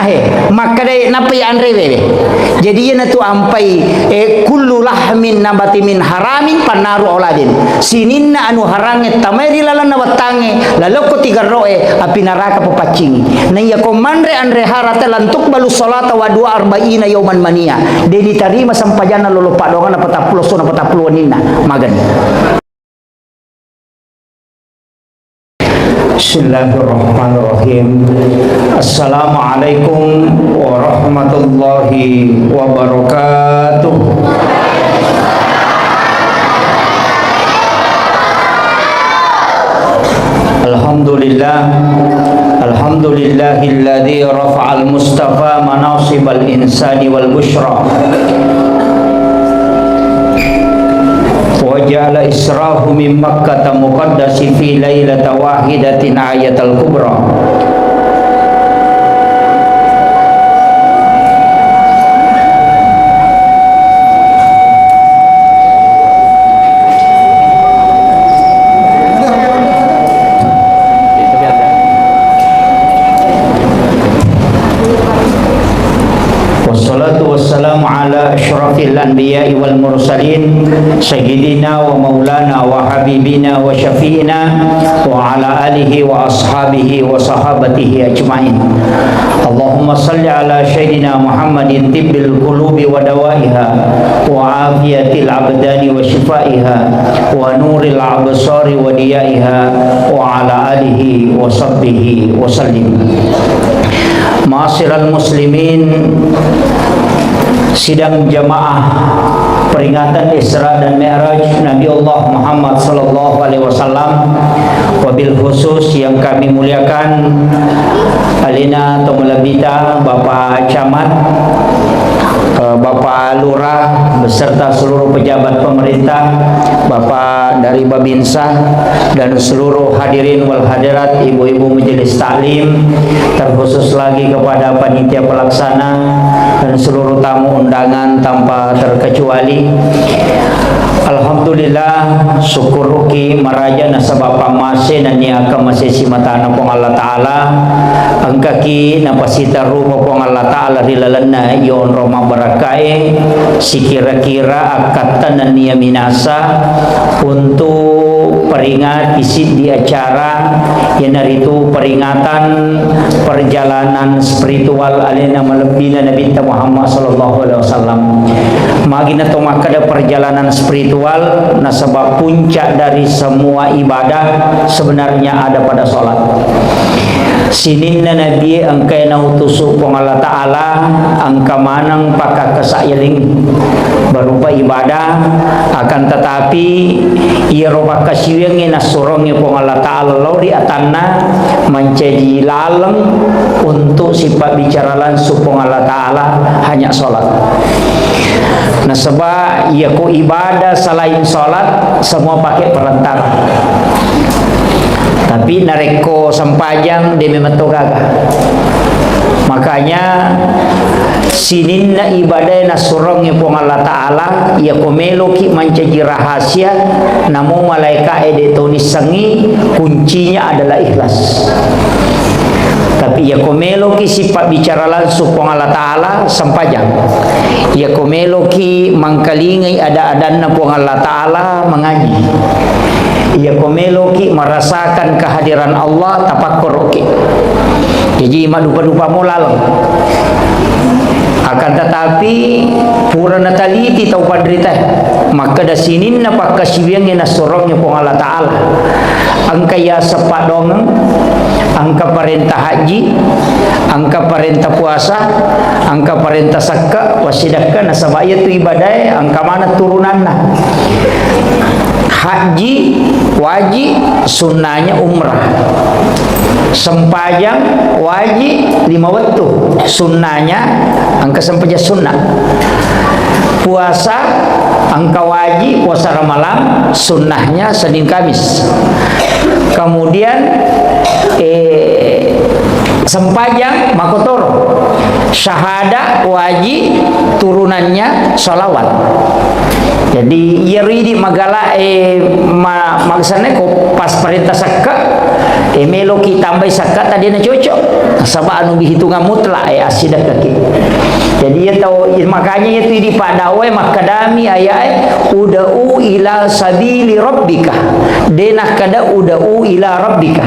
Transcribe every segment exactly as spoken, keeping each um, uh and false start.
Ahe, makkedai nappai anrewe we. Jadi iyanatu ampai, eh, kullu lahmin nabati min haramin fannaru auladin. Sininna anu harangnge tamai ri lalenna wettangnge, lalokko tigerro'e, api naraka papaccingi. Naiyako manre anre harate lantuk balu salata wa dua arba'ina yauman mania. De ditarima sempajanna lolo paddoanganna patappulo sona patappulo wenninna. Magani. Bismillahirrahmanirrahim. Assalamualaikum warahmatullahi wabarakatuh. Alhamdulillah. Alhamdulillahilladzi rafa'al mustafa manasibal insani wal busyra. Wa ja'ala israhu min Makkata muqaddasi fi lailata wahidatin ayatal kubra. Wassalatu wassalamu ala asyrafil anbiya'i wal mursalin, sayyidina wa maulana wa habibina wa syafi'ina wa ala alihi wa ashabihi wa sahabatihi ajma'in. Allahumma salli ala sayyidina Muhammadin tibbil qulubi wa dawaiha wa afiyatil abdani wa shifaiha wa nuril absari wa diyaiha wa ala alihi wa sahbihi wa sallim. Ma'asyiral muslimin, sidang jamaah peringatan Isra dan Mi'raj Nabi Allah Muhammad sallallahu alaihi wasallam, wabil khusus yang kami muliakan alena to malebbita Bapak Camat, eh, Bapak Lurah beserta seluruh pejabat pemerintah, Bapak dari Babinsa, dan seluruh hadirin wal hadirat, ibu-ibu majelis taklim, terkhusus lagi kepada panitia pelaksana dan seluruh tamu undangan tanpa terkecuali. Alhamdulillah, syukuruki maraja nasaba pammase nennia akkamase simatana Puang Allah Ta'ala, engkaki napasita rupa Puang Allah Ta'ala ri lalenna yonro mabbarakkae, sikira-kira akkatta nennia minasa untuk peringati siddi acara, iyanaritu peringatan perjalanan spiritual alena malebbina Nabitta Muhammad sallallahu alaihi wasallam. Magina to makkeda perjalanan spiritual, nasaba puncak dari semua ibadah sebenarnya ada pada sholat. Sininna nabie engkae nautusu Puang Allah Ta'ala, engka maneng pakkakkesa'yaling berupa ibadah, akan tetapi iyaro pakkasiwiangnge nassurongnge Puang Allah Ta'ala lao ri atanna mancaji laleng untuk sipabbicara langsung Puang Allah Ta'ala hanya sholat. Nasaba iyako ibadah selain sholat, semua pakai perantara. Tapi narekko sempajang, de memang to gaga. Makanya, sininna ibadah nassurongnge Puang Allah Ta'ala, iyako meloki mancaji rahasia, namo malaika'e de to nissengngi, kuncinya adalah ikhlas. Tapi iyako meloki sipabbicara langsung Puang Allah Ta'ala, sempajang. Iyako meloki mangkalingai ada-adanna Puang Allah Ta'ala, mengaji. Iyako meloki merasakan kehadiran Allah, tapakkoroki. Jaji, maddupa-dupa mo laleng. Akan tetapi, pura nataliti tau panritae. Makkeda sininna pakkasiwiangnge nassurongnge Puang Allah Ta'ala. Engka yaseng paddoangeng, engka parenta haji, engka parenta puasa, engka parenta sekka, wassidekka, nasaba iyatu ibadae engka maneng turunanna. Haji wajib, sunnanya umrah. Sempajang wajib lima wettu, sunnanya engka sempajang sunnah. Puasa engka wajib puasa Ramalang, sunnahnya Senin Kamis. Kemudian, eh, sempajang makotoro. Syahada wajib, turunannya salawat. Jadi, iyaro idi magala, eh, ma-, maksudnya ko pas parenta sekka, E, meloki tambai sakkata, de' na cocok. Nasaba anu bihitungan mutlak, e, assidekkaki. Jadi, iya tau, makanya itu idi paddawae makkedami ayae, "Ud'u ila sabili rabbika." De' nakkeda, "Ud'u ila rabbika."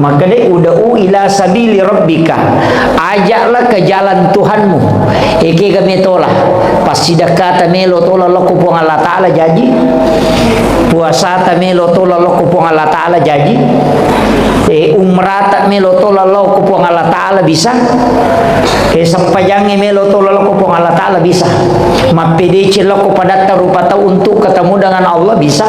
Makkeda, "Ud'u ila sabili rabbika." Ajaklah ke jalan Tuhanmu. Ekega metola. Passidekkata melo tola lokko Puang Allah Ta'ala jaji. Puasata melo tola lokko Puang Allah Ta'ala jaji. E, umrata melo tola lokko Puang Allah Ta'ala bisa. E, sempajangnge melo tola lokko Puang Allah Ta'ala bisa. Mappedece lokko padatta rupa tau untuk ketemu dengan Allah bisa.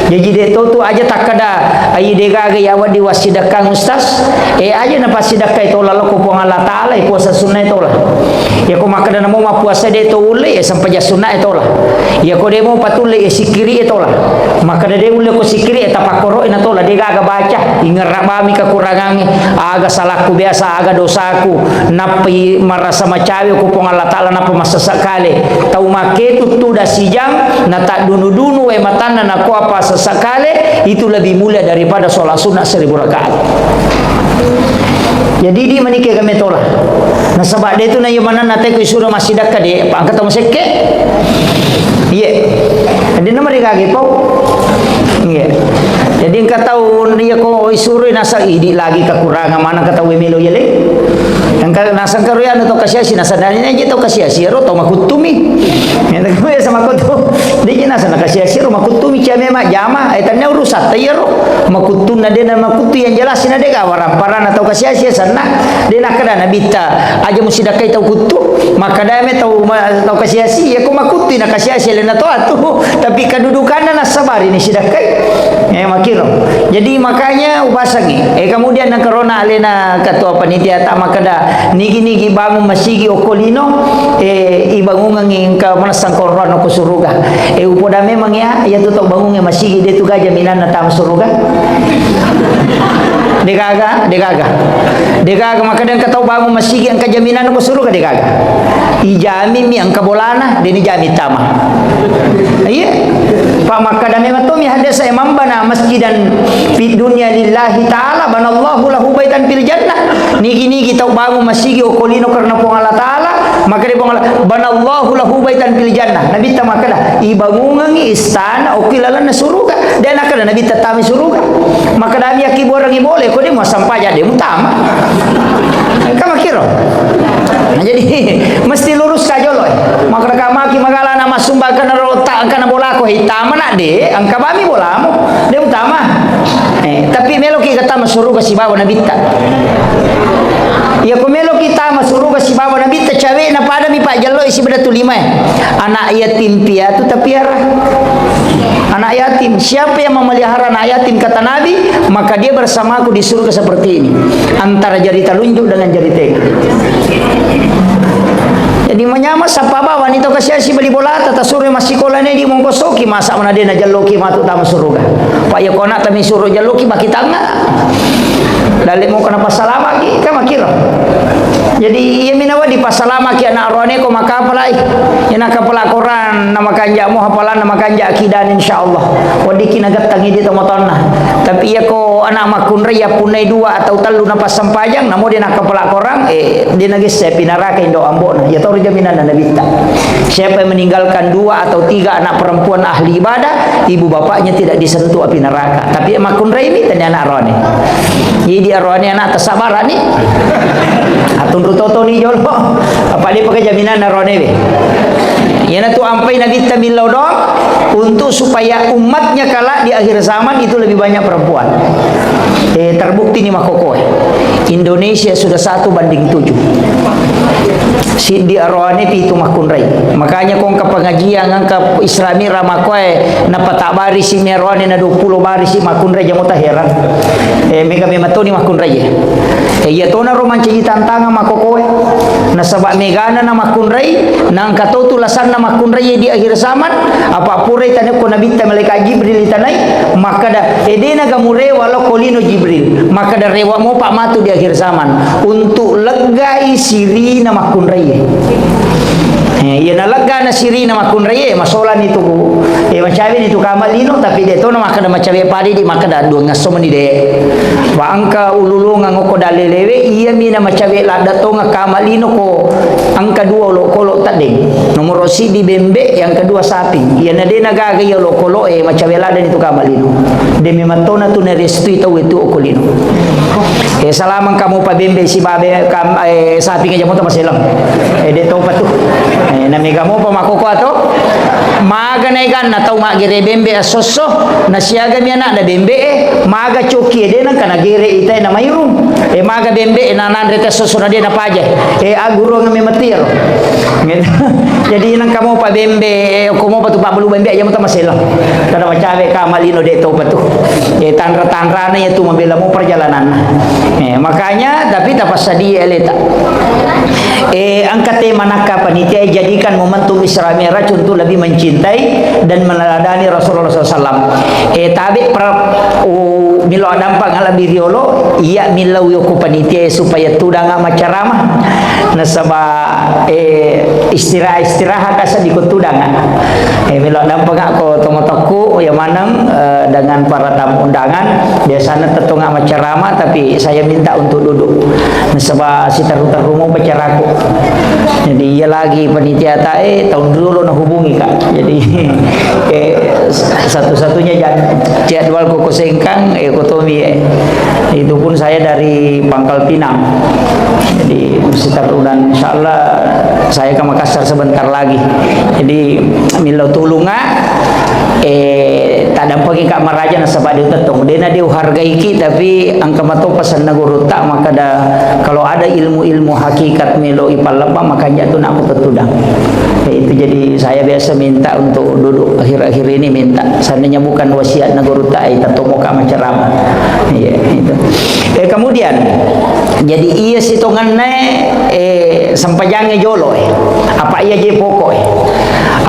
Jaji de' to tu aja takkeda, "Ai, de' gaga ya wedding wassidekkang, Ustaz." E, aja napassidekkai tola lokko Puang Allah Ta'ala, e, puasa sunnah e tola. Yako makkeda namo mappuasa de' to ulle, e, sempajang sunnah e tola. Yako de' mo patulle, e, sikkiri e tola. Makkeda de' ulle ko sikkiri e, tapakkoro e na tola, de' gaga baca, ingerra bami kekurangangnge, aga salahku biasa, aga dosaku, nappai marasa macawe ko Puang Allah Ta'ala, nappa massesek kale. Tau makketu tudang sijang, nataddunu-dunu wae matanna, nakoa pasesek kale, itu lebih mulia daripada sholat sunnah seribu rakaat. Jadi, di manike kami tola. Nasaba de' tu na iya manenna te ko isuro massidekka de', pa engka tau masekke. Iye. Jadi, nama de' gaga pau. Iye. Jadi, engka tau iya ko isuro nasa idi lagi kekurangan mana engka tau melo yele. Engka nasengka ro anu tau kasiasi, nasaba de' na je tau kasiasi, ro tau makuttumi. Iya, tapi sama ko tu. De' je naseng na kasiasi ro makuttumi, cia memang jama, e, tanna urusatta iyaro. Makuttunna de' na makuttu, yang jelas na de' gaga waramparanna tau kasiasi senna. De' nakkeda Nabitta, "Aja musidekkai tau kuttu." Makkeda me tau ma-, tau kasiasi, yako makuttu na kasiasi lena to atu. Tapi kedudukanna nassabari ni sidekkai. E, makkiro. Jadi makanya upasangi. E, kemudian nengkarona alena ketua panitia ta makkeda, "Nigi-nigi bangun masigi okko lino, e, ibangungengi engka manessang koroanna ko suruga." E, upoda memang ya, iya tu tau bangungnge masigi de' tu gaga jaminanna tama suruga. De' gaga, de' gaga. De' gaga makkeda engka tau bangun masigi engka jaminanna ko suruga, de' gaga. Ijaminmi engka bolana, de' ni jamin tama. Iya. Pa makkeda memang to mi hadis e, "Man bana masjidan fid dunya lillahi ta'ala, banallahu lahu baitan fil jannah." Nigi-nigi tau bangun masigi okko lino karena Puang Allah Ta'ala, makkeda Puang Allah, "Banallahu lahu baitan fil jannah." Nabitta makkeda, "Ibangungengi istana okko lalenna suruga." De' nakkeda Nabitta tama suruga. Makkedami, "Akkibuarengi bola, ko de' muassampaja de' mutama." Kan makkiro. Nah, jadi mesti lurus ka jolo, e. Makkeda ka maki magala na massumbang kana rota, kana bolako, "Hei, tama na de', engka bami bolamu." De' mutama. E, tapi meloki tama suruga sibawa Nabitta. Iya, ko meloki tama suruga sibawa Nabitta, cawe'na padami pajjalloi siba Datu Lima e. Anak yatim piatu tapiara. Anak yatim. Siapa yang memelihara anak yatim, kata Nabi, maka dia bersamaku di surga seperti ini. Antara jari telunjuk dengan jari tengah. Jadi manyameng sappa bawani tau kasiasi bali bolata, tasuro massikola ne di mongkosoki, masa mana de' najalloki matu tama suruga. Pa iya ko anak tami suro jalloki makitanga. Dalle mo kana passalamaki, kan makkiro. Jadi, iya minawa dipassalamaki anak roane ko makapalai. Iya nakapala Quran, na makanja mo hafalan, na makanja akidan, insyaallah. Weddikki nagettangi di tomatoanna. Tapi iya ko anak makkunrai, yappunnai dua atau tellu napassempajang, namo de' nakapala Quran, eh, de' nagesse api naraka indo ambo'na. Iya toro jaminanna Nabitta. Siapa yang meninggalkan dua atau tiga anak perempuan ahli ibadah, ibu bapaknya tidak disentuh api neraka. Tapi makkunrai mi tania anak roane. Jadi aroane anak tasabara ni. Atunru toto ni jolo. Apa dia pakai jaminan aroane be. Iyanatu ampai Nabitta millau doang untuk supaya umatnya kala di akhir zaman itu lebih banyak perempuan. Eh, terbukti ni makkokoe. Indonesia sudah satu banding tujuh. Siddi aroane pitu makkunrai. Makanya ko engka pengajian, engka Islami ramakoe, napatabari si mi aroane na dua puluh bari si makkunrai, jamo taheran. Eh, mega memang toni makkunrai, eh. Eh, iya tona ro mancaji tantangan makkokoe. Nasaba megana na makkunrai, nangka to tulasanna makkunrai di akhir zaman, apa purai tanekko Nabitta malaikat Jibril itanai, makkada, "Eh, de' naga murewa lao ko lino Jibril." Makkada, "Rewa mopa matu di akhir zaman untuk leggai sirina makkunrai." Eh, iya nalegga na sirina makkunraie, masolani tu, eh, macawéni tu kama lino, tapi dé' to na makkeda macawé padi di makkeda duangngesso meni dé'. Wa engka ululungeng okko dalléléwé, iyami na macawé ladde' tongeng kama lino ko engka dua olokolo teddéng. Nomoro siddi bémbé, yang kedua saping. Iya na dé' na gaga iya olokolo, eh, macawé laddeni tu kama lino. Dé' mémeng tona tu narestui tauwé tu okko lino. Eh, salameng kamu pa bémbé sibawa bé-, kam-, eh, saping aja moto maseleng. Eh, dé' topa tu. Eh, na méga mopa makkokkoé to. Maga naéganna tau maggéré bémbé esso-esso, na siagami ana'na bémbé, eh, maga coki, eh, dé' nengka nagéré itaé na mairung. Eh, maga bémbé, eh, na nanré té esso-esso na dé' napaja. Eh, agguruang mémeng tiaro. Jadi nengka mopa bémbé, eh, ko mopa tu pabbalu bémbé aja moto maseleng. Kada macawé kama lino dé' topa tu. Eh, tanra-tanrana iya tu mabéla mo perjalananna. Eh, makanya, tapi tapassadia aléta. Eh, engka té manakka panitia, jadikan momentum Isra Mi'raj untuk lebih mencintai dan meneladani Rasulullah sallallahu alaihi wasallam. Eh, tabe pra-, u-, milo addampeng lebbi riolo, iya millau yoko panitia supaya tudang maccarama. Nasaba, eh, istirahat-istirahat kasa di ko tudang. Eh, melo dampengako tomatoakku, iya maneng, eh, dengan para tamu undangan, biasanya tetonga maccarama, tapi saya minta untuk duduk. Nasaba siteru-teru mo pacaraku. Jadi, iya lagi panitia ta, eh, tahun dulu nahubungi, Kak. Jadi, eh, satu-satunya jad-, jadwal ko, ko Sengkang, eh, ko Tomi, eh. Itu pun saya dari Pangkal Pinang. Jadi, mesti taruh dan insya Allah saya ke Makassar sebentar lagi. Jadi, millau tulunga, eh, tadampengika maraja nasaba dé' utettong. Dé' na dé' uhargaiki, tapi engka mato pasenna gurutta, makkeda kalau ada ilmu-ilmu hakikat melo ipallebba, makanja tu nak aku tettudang. Ya, itu jadi saya biasa minta untuk duduk akhir-akhir ini minta. Seandainya bukan wasiatna gurutta, eh, tettomoka maccarama. Iya, itu. Eh, kemudian, jadi iya sitongenna, eh, sempajangnge jolo, eh. Apa iya je pokok, eh.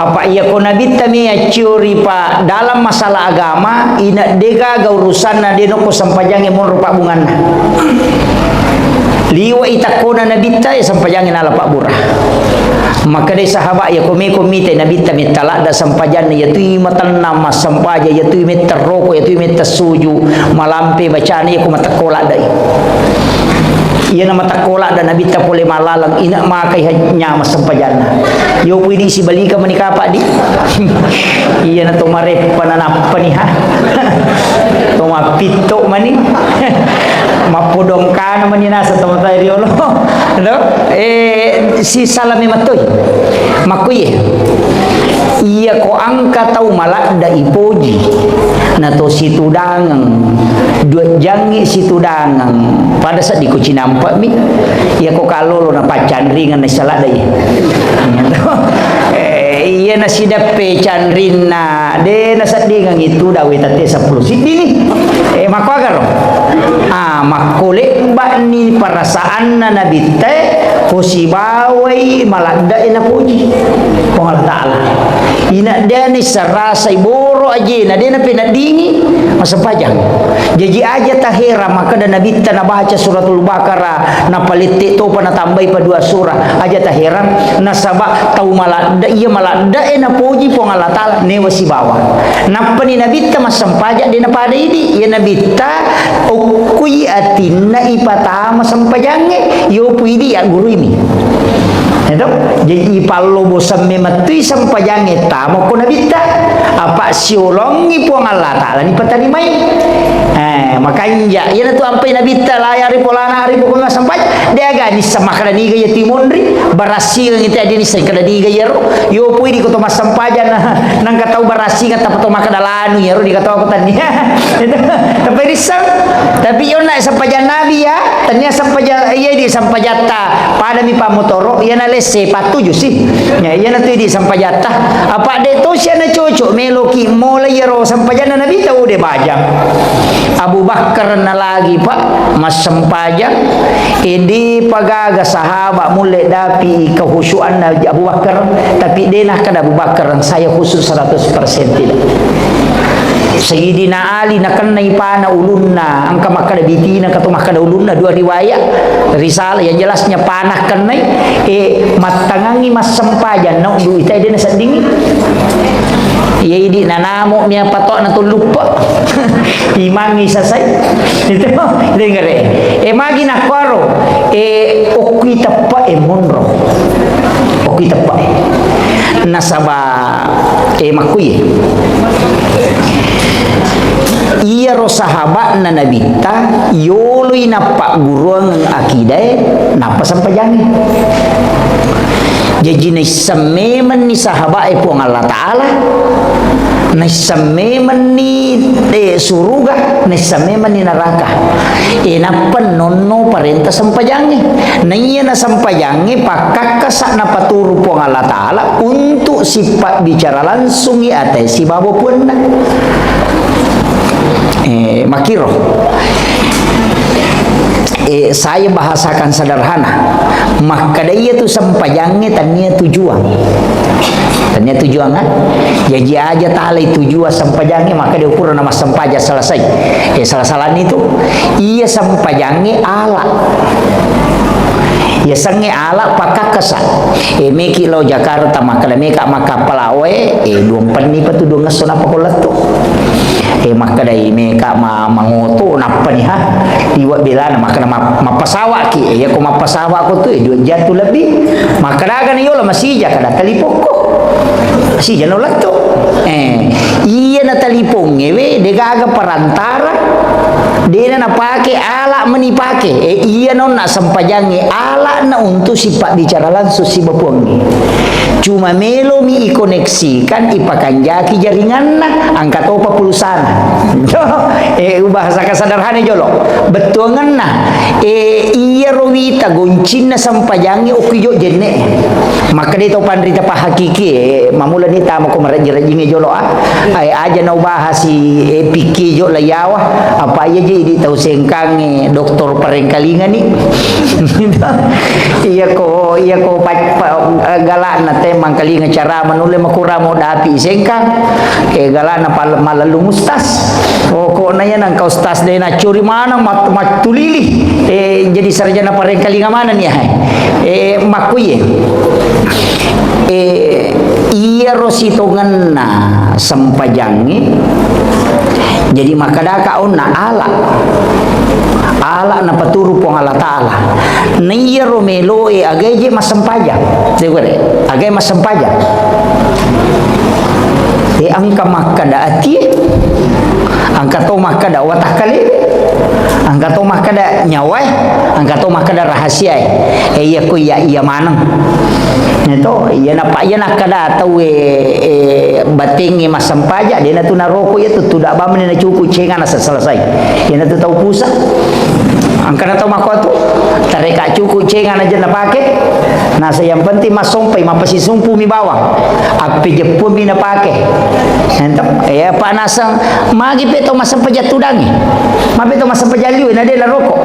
Apa iya ko nabitta mi accio ripa dalam masalah agama, ina dé' gaga urusanna dé' nokko sempajangnge monro pabbunganna. Liwa itakkona nabitta, eh, sempajangnge nala pabbura. Makkedai sahabat, iya ko méko mitai nabitta metta ladde sempajanna, iya tui matennang massempajang, iya tui metta roko, iya tui metta suju, malampe bacana, iya ko matekko laddei. Iya na matekko ladde nabitta polé mallaleng, ina makai ha-, nyama sempajanna. Yo pui di sibalika mani kapa di. Iya na to mareppa na nappani ha. To mappitto mani. Mappodongkana mani nasa to matai riolo. No? Eh, si salame mattoi. Makkuye. Iya ko engka tau maladde ipoji. Na to situdangeng. Dua jangngi situdangeng. Pada seddi ko cinampa mi. Iya ko kalolo na paccanringan na saladde. Eh, iya na sideppe canrinna. Dé' na seddingeng itu dawe tette seppulo siddi ni. Eh, makkuagaro? Ah, makko lebba'ni perasaanna nabitta, ko sibawai maladde'e napoji Puang Allah Ta'ala. Ina dé' ni serasai boro ajena, dé' napeneddingi massempajang. Jaji aja taherang makkeda nabitta nabaca suratul Baqarah, napalette topa natambai pa dua surah. Aja taherang, nasaba tau maladde, iya maladde'e napoji Puang Allah Ta'ala, newa sibawa. Nappani nabitta massempajang, dé' napada idi. Iya nabitta okkui atinna ipatama sempajangnge, yopu idi agguruimi. Eto? Jadi ipallobo semme mettui sempajangnge tama ko nabitta. Apa siolongi Puang Allah Ta'ala nipatarimai. Eh, makanja, iyanatu ampai nabitta layari polana ari pokokna sempajang. Dé' aga nisseng makkeda niga iya timonri, barassingeng ita dé' nisseng kada niga iyaro. Yopu idi ko to massempajang na, nangka tau barassingeng tappa to makkeda lanu iyaro, dé' ga tau ko tania. Itu, tapi risseng. Tapi yonna sempajang nabi ya, tania sempajang, iya di sempajatta. Padami pammotoro, iyana lesse pattuju si. Ya, iyanatu idi sempajatta. Apa dé' to siana cocok meloki mola iyaro sempajanna nabitta, ude bajang. Abu Bakar na lagi, Pak, massempajang. Edi pagaga sahabat mulle dapi kehusuanna Abu Bakar, tapi dé' nakkeda Abu Bakar, "Saya khusyuk seratus persen tidak." Sayyidina Ali nakennai pana ulunna, engka makkeda bitina, engka to makkeda ulunna, dua riwayat. Risalah yang jelasnya pana kennai, eh, mattangangi massempajang, nauddu itai de naseddingi. Iya idi nanamo mia patokna tulluppe. Imangi sasai. Itu dengere. Eh, magi nakkoro, eh, okkui teppe, eh, monro. Okkui teppe, eh. Nasaba, eh, makkuye. Iyaro sahabatna Nabitta, yoloi nappagguruangeng akidae, nappa sempajangnge. Jaji naisseng memenni sahabat e Puang Allah Ta'ala, naisseng memenni, eh, suruga, naisseng memenni neraka. Eh, nappa nonno parenta sempajangnge. Naiya na sempajangnge pakkakkasa napaturu Puang Allah Ta'ala untuk sipabbicara langsungi ate sibawa puanna. Eh, makiro. Eh, saya bahasakan sederhana. Makkeda iya tu sempajangnge tania tujuan. Tania tujuan, ah? Jaji aja talai tujuan sempajangnge, makkeda ukurana massempajang selesai. Eh, salah-salah ni tu. Iya sempajangnge ala. Iya sengnge ala pakkakkasa. Eh, meki lao Jakarta, makkeda meka makkappala oe, eh, duang penni pa tu duang esso nappa ko lettu. Eh, makkedai meka ma-, mangoto, nappani, ha, liwa belana, makkeda ma-, mappasawaki. Eh, iya ko mappasawako tu, eh, dua jam tu lebbi. Makkedagani yola masija, kada talipokko. Masija no lettu. Eh, iya na talipongnge we, degaga perantara, dena napake, ala meni pake. Eh, iya nonna sempajangnge, ala na untuk sipabbicara langsung sibawa Puangnge. Cuma melomi ikoneksikan, ipakanjaki jaringanna, angka topa pulsana. Eh, ubahasa kasederhana jolo. Bettuangenna, eh, iyaro wita goncinna sempajangnge okki jo jenne. Makkeda tau panrita pahakiki, eh, mamulani tama ko marejji-rejjingnge jolo, ah. Eh, aja na ubahasi, eh, pikki jo layawa. Apa iya je idi tau sengkangnge doktor parengkalingani. Iya ko, iya ko pa-, pa-, eh, galakna te mangkalinga cara manulle makurang mo dapi sengkang. Eh, galakna pal-, malellung ustaz. Oh, ko na iya nangka ustaz de na curi maneng mat-, mattulili. Eh, jadi sarjana parengkalinga maneng ya. Eh, makkuye. Eh, iyaro sitongenna sempajangnge. Jadi makkedaka onna ala. Ala napaturu Puang Allah Ta'ala. Naiyaro meloe agae je massempajang. Tegure, agae massempajang. E engka makkeda atie, engka to makkeda watakkalewe, engka to makkeda nyawae, engka to makkeda rahasiae. E iya ko iya, iya maneng. Iya to, iya napa iya nakkeda tau e, e, batengnge massempajang, dena tu naroko iya tu, tuda bamne nacuku cengana selesai. Iyana tu tau pusa. Angkana tau makkuatu, tareka cuku cengana je napake. Nasa yang penting massompai, mappasisumpu mi bawang. Appejeppu mi napake. Ento, ya, Pak Naseng, magi pe tau massempajang tudangi. Magi pe tau massempajang liwe, na de naroko.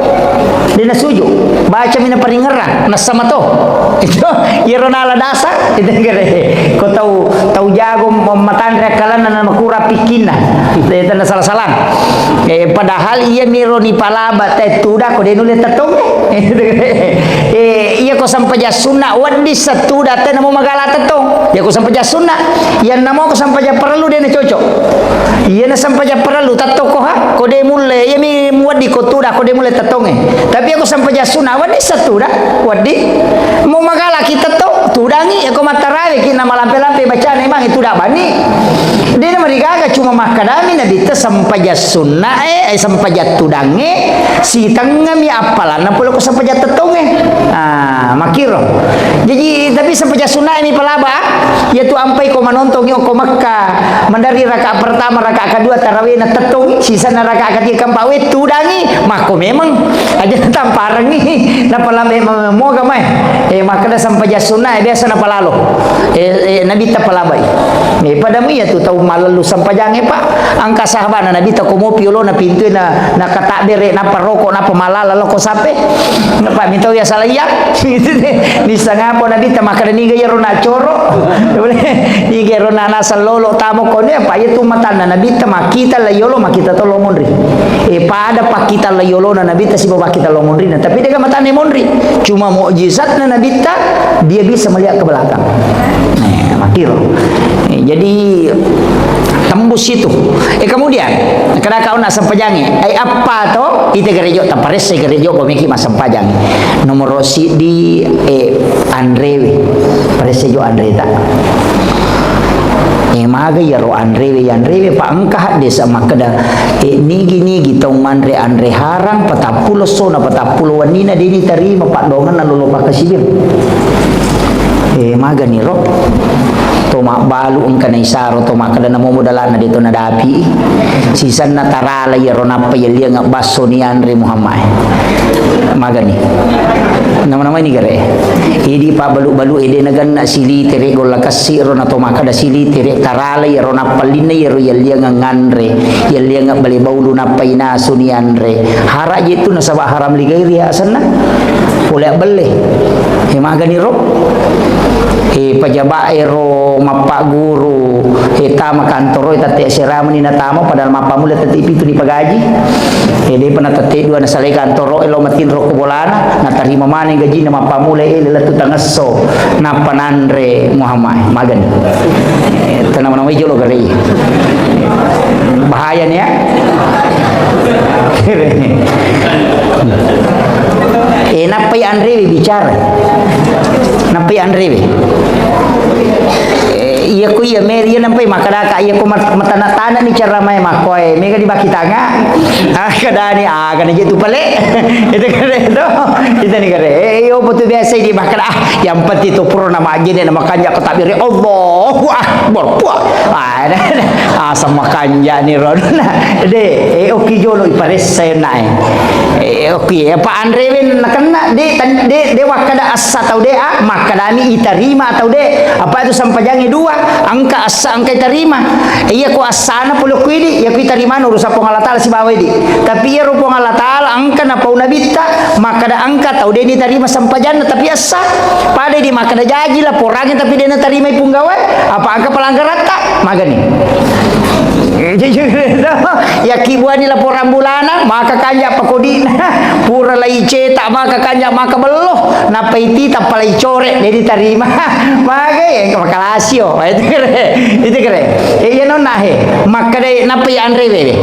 De nasuju. Baca mi naparingerang, nassama to. Itu, iyaro nala dasa, itu gere. Ko tau, tau jago matanre akkalanna na makura pikkinna. De tanda salah-salah. Eh, padahal iya miro nipalaba te tuda ko de nulle tettong. Eh, iya ko sempajang sunna wedding settuda te namo magala tettong. Iya ko sempajang sunna, iya namo ko sempajang parellu de na cocok. Iya na sempajang parellu tettong ko ha, ko de mulle, iya mi muwedding ko tuda ko de mulle tettongnge. Tapi iya ko sempajang sunna wedding settuda, wedding. Mo magala ki tettong, tudangi, iya ko mattarawe ki na malampe-lampe bacana mangi tuda bani. De na marigaga, cuma makkedami Nabitta sempajang sunnae, eh, sempajang tudangnge, sitengngami appalanna pole ko sempajang tettongnge. Ah, makkiro. Jaji, tapi sempajang sunnae mi palaba, ah. Iya tu ampai ko manontongi okko Mekka, mandari rakaat pertama, rakaat kedua tarawihna tettongi, sisenna rakaat ketiga, keempat, we tudangi, makko memang. Aja tamparengi, napalambe moga mai. Eh, makkeda sempajang sunnae biasa napalalo. Eh, eh, Nabitta palabai. Eh, padamu iya tu tau malellu sempajangnge, Pak. Engka sahabana Nabitta ko mopi olona pintue na, na katabbere, nappa roko, nappa malala loko sape. Nappa mitau ya salaiya. Nissangapa Nabitta makkeda niga iyaro na coro. Niga iyaro na naseng lolo tamo kone, apa iya tu matanna Nabitta makkita la yolo, makkita to lo monri. Eh, pada pakkita la yolona Nabitta sibawa pakkita lo monrina. Tapi dega matanna monri. Cuma mukjizatna Nabitta, dia bisa melihat ke belakang. Nah, makkiro. Eh, jadi tembus itu. Eh, kemudian, kada kau nak sempajangi. Eh, apa to? Ite gerejo, taparesse gerejo, komiki massempajang. Nomor sidi, eh, anrewe. Paresse jo anre ta. Eh, maga iyaro anrewe, anrewe, pa engka hadde sa makkeda, eh, nigi-nigi tau manre anre harang, patappulo essona, patappulo wennina, deni tarima, paddoangenna lolo pakkasiwiang. Eh, magani ro? To mabbalu engka naisaro, to makkeda namo modalana de to nadapi. Sisanna tarala iyaro nappa yelliang basso ni anre Muhammad. Magani. Nama-nama ini gare. Idi pabbalu-balu ede naganna silitere golla kassi ro nato makkeda silitere tarala iyaro nappa linna iyaro yelliang nganre, yelliang bale baulu nappa inasu ni anre. Hara je tu nasaba haram ligairi asenna. Pole abbelle. He magani ro. He pajaba ero mappaguru, he tama kantoro, he tette seramani natama, padahal mappammula tette pitu ni pagaji. He depa na tette dua nasalai kantoro, elo matinro ko bolana, natarima maneng gajina mappammula ele lettu tangesso, nappa nanre Muhammad, magani. Eh, tenang-tenang wae jolo gare. Bahaya nih ya. Eh, nappai anrewe bicara. Nappai anrewe. Eh, iya ku iya meri iya nampai makkadaka iya ku mat-, matana-tana ni cara mai makkoe. Mega dibaki tanga. Ah, kadani, ah, kada je tu pale. Itu kare to. Itu ni kare. Eh, iyo betul biasa di makkada, ah, yang penting tu pura nama aja ni nama kanja ko takbir. Allahu Akbar. Puah. Ah, ah, sama kanja ni ro. De, eh, oki jolo iparessa nae. Eh, oki, apa anrewe nakenna, de, tan-, de, de wakkada assa tau de, ah, makkadani itarima tau de. Apa itu sempajangi dua, engka assa, engka itarima. Iya ko assana pole ko idi, iya ko itarimana urusan Puang Allah Taala sibawa idi. Tapi iya ro Puang Allah Taala engka napau nabitta, makkada engka tau de nitarima sempajanna, tapi assa. Pada di makkada jaji laporangnge, tapi de natarimai punggawa, apa engka pelanggaratta? Magani. Yakki buani laporan bulana, maka kanja pakodina. Pura lai cetak, maka kanja, maka bello. Nappa iti tappa lai core, de ditarima. Magai, engka makalasio. Itu kere. Itu kere. Eh, iya nonna he. Makkadai nappa iya anrewe.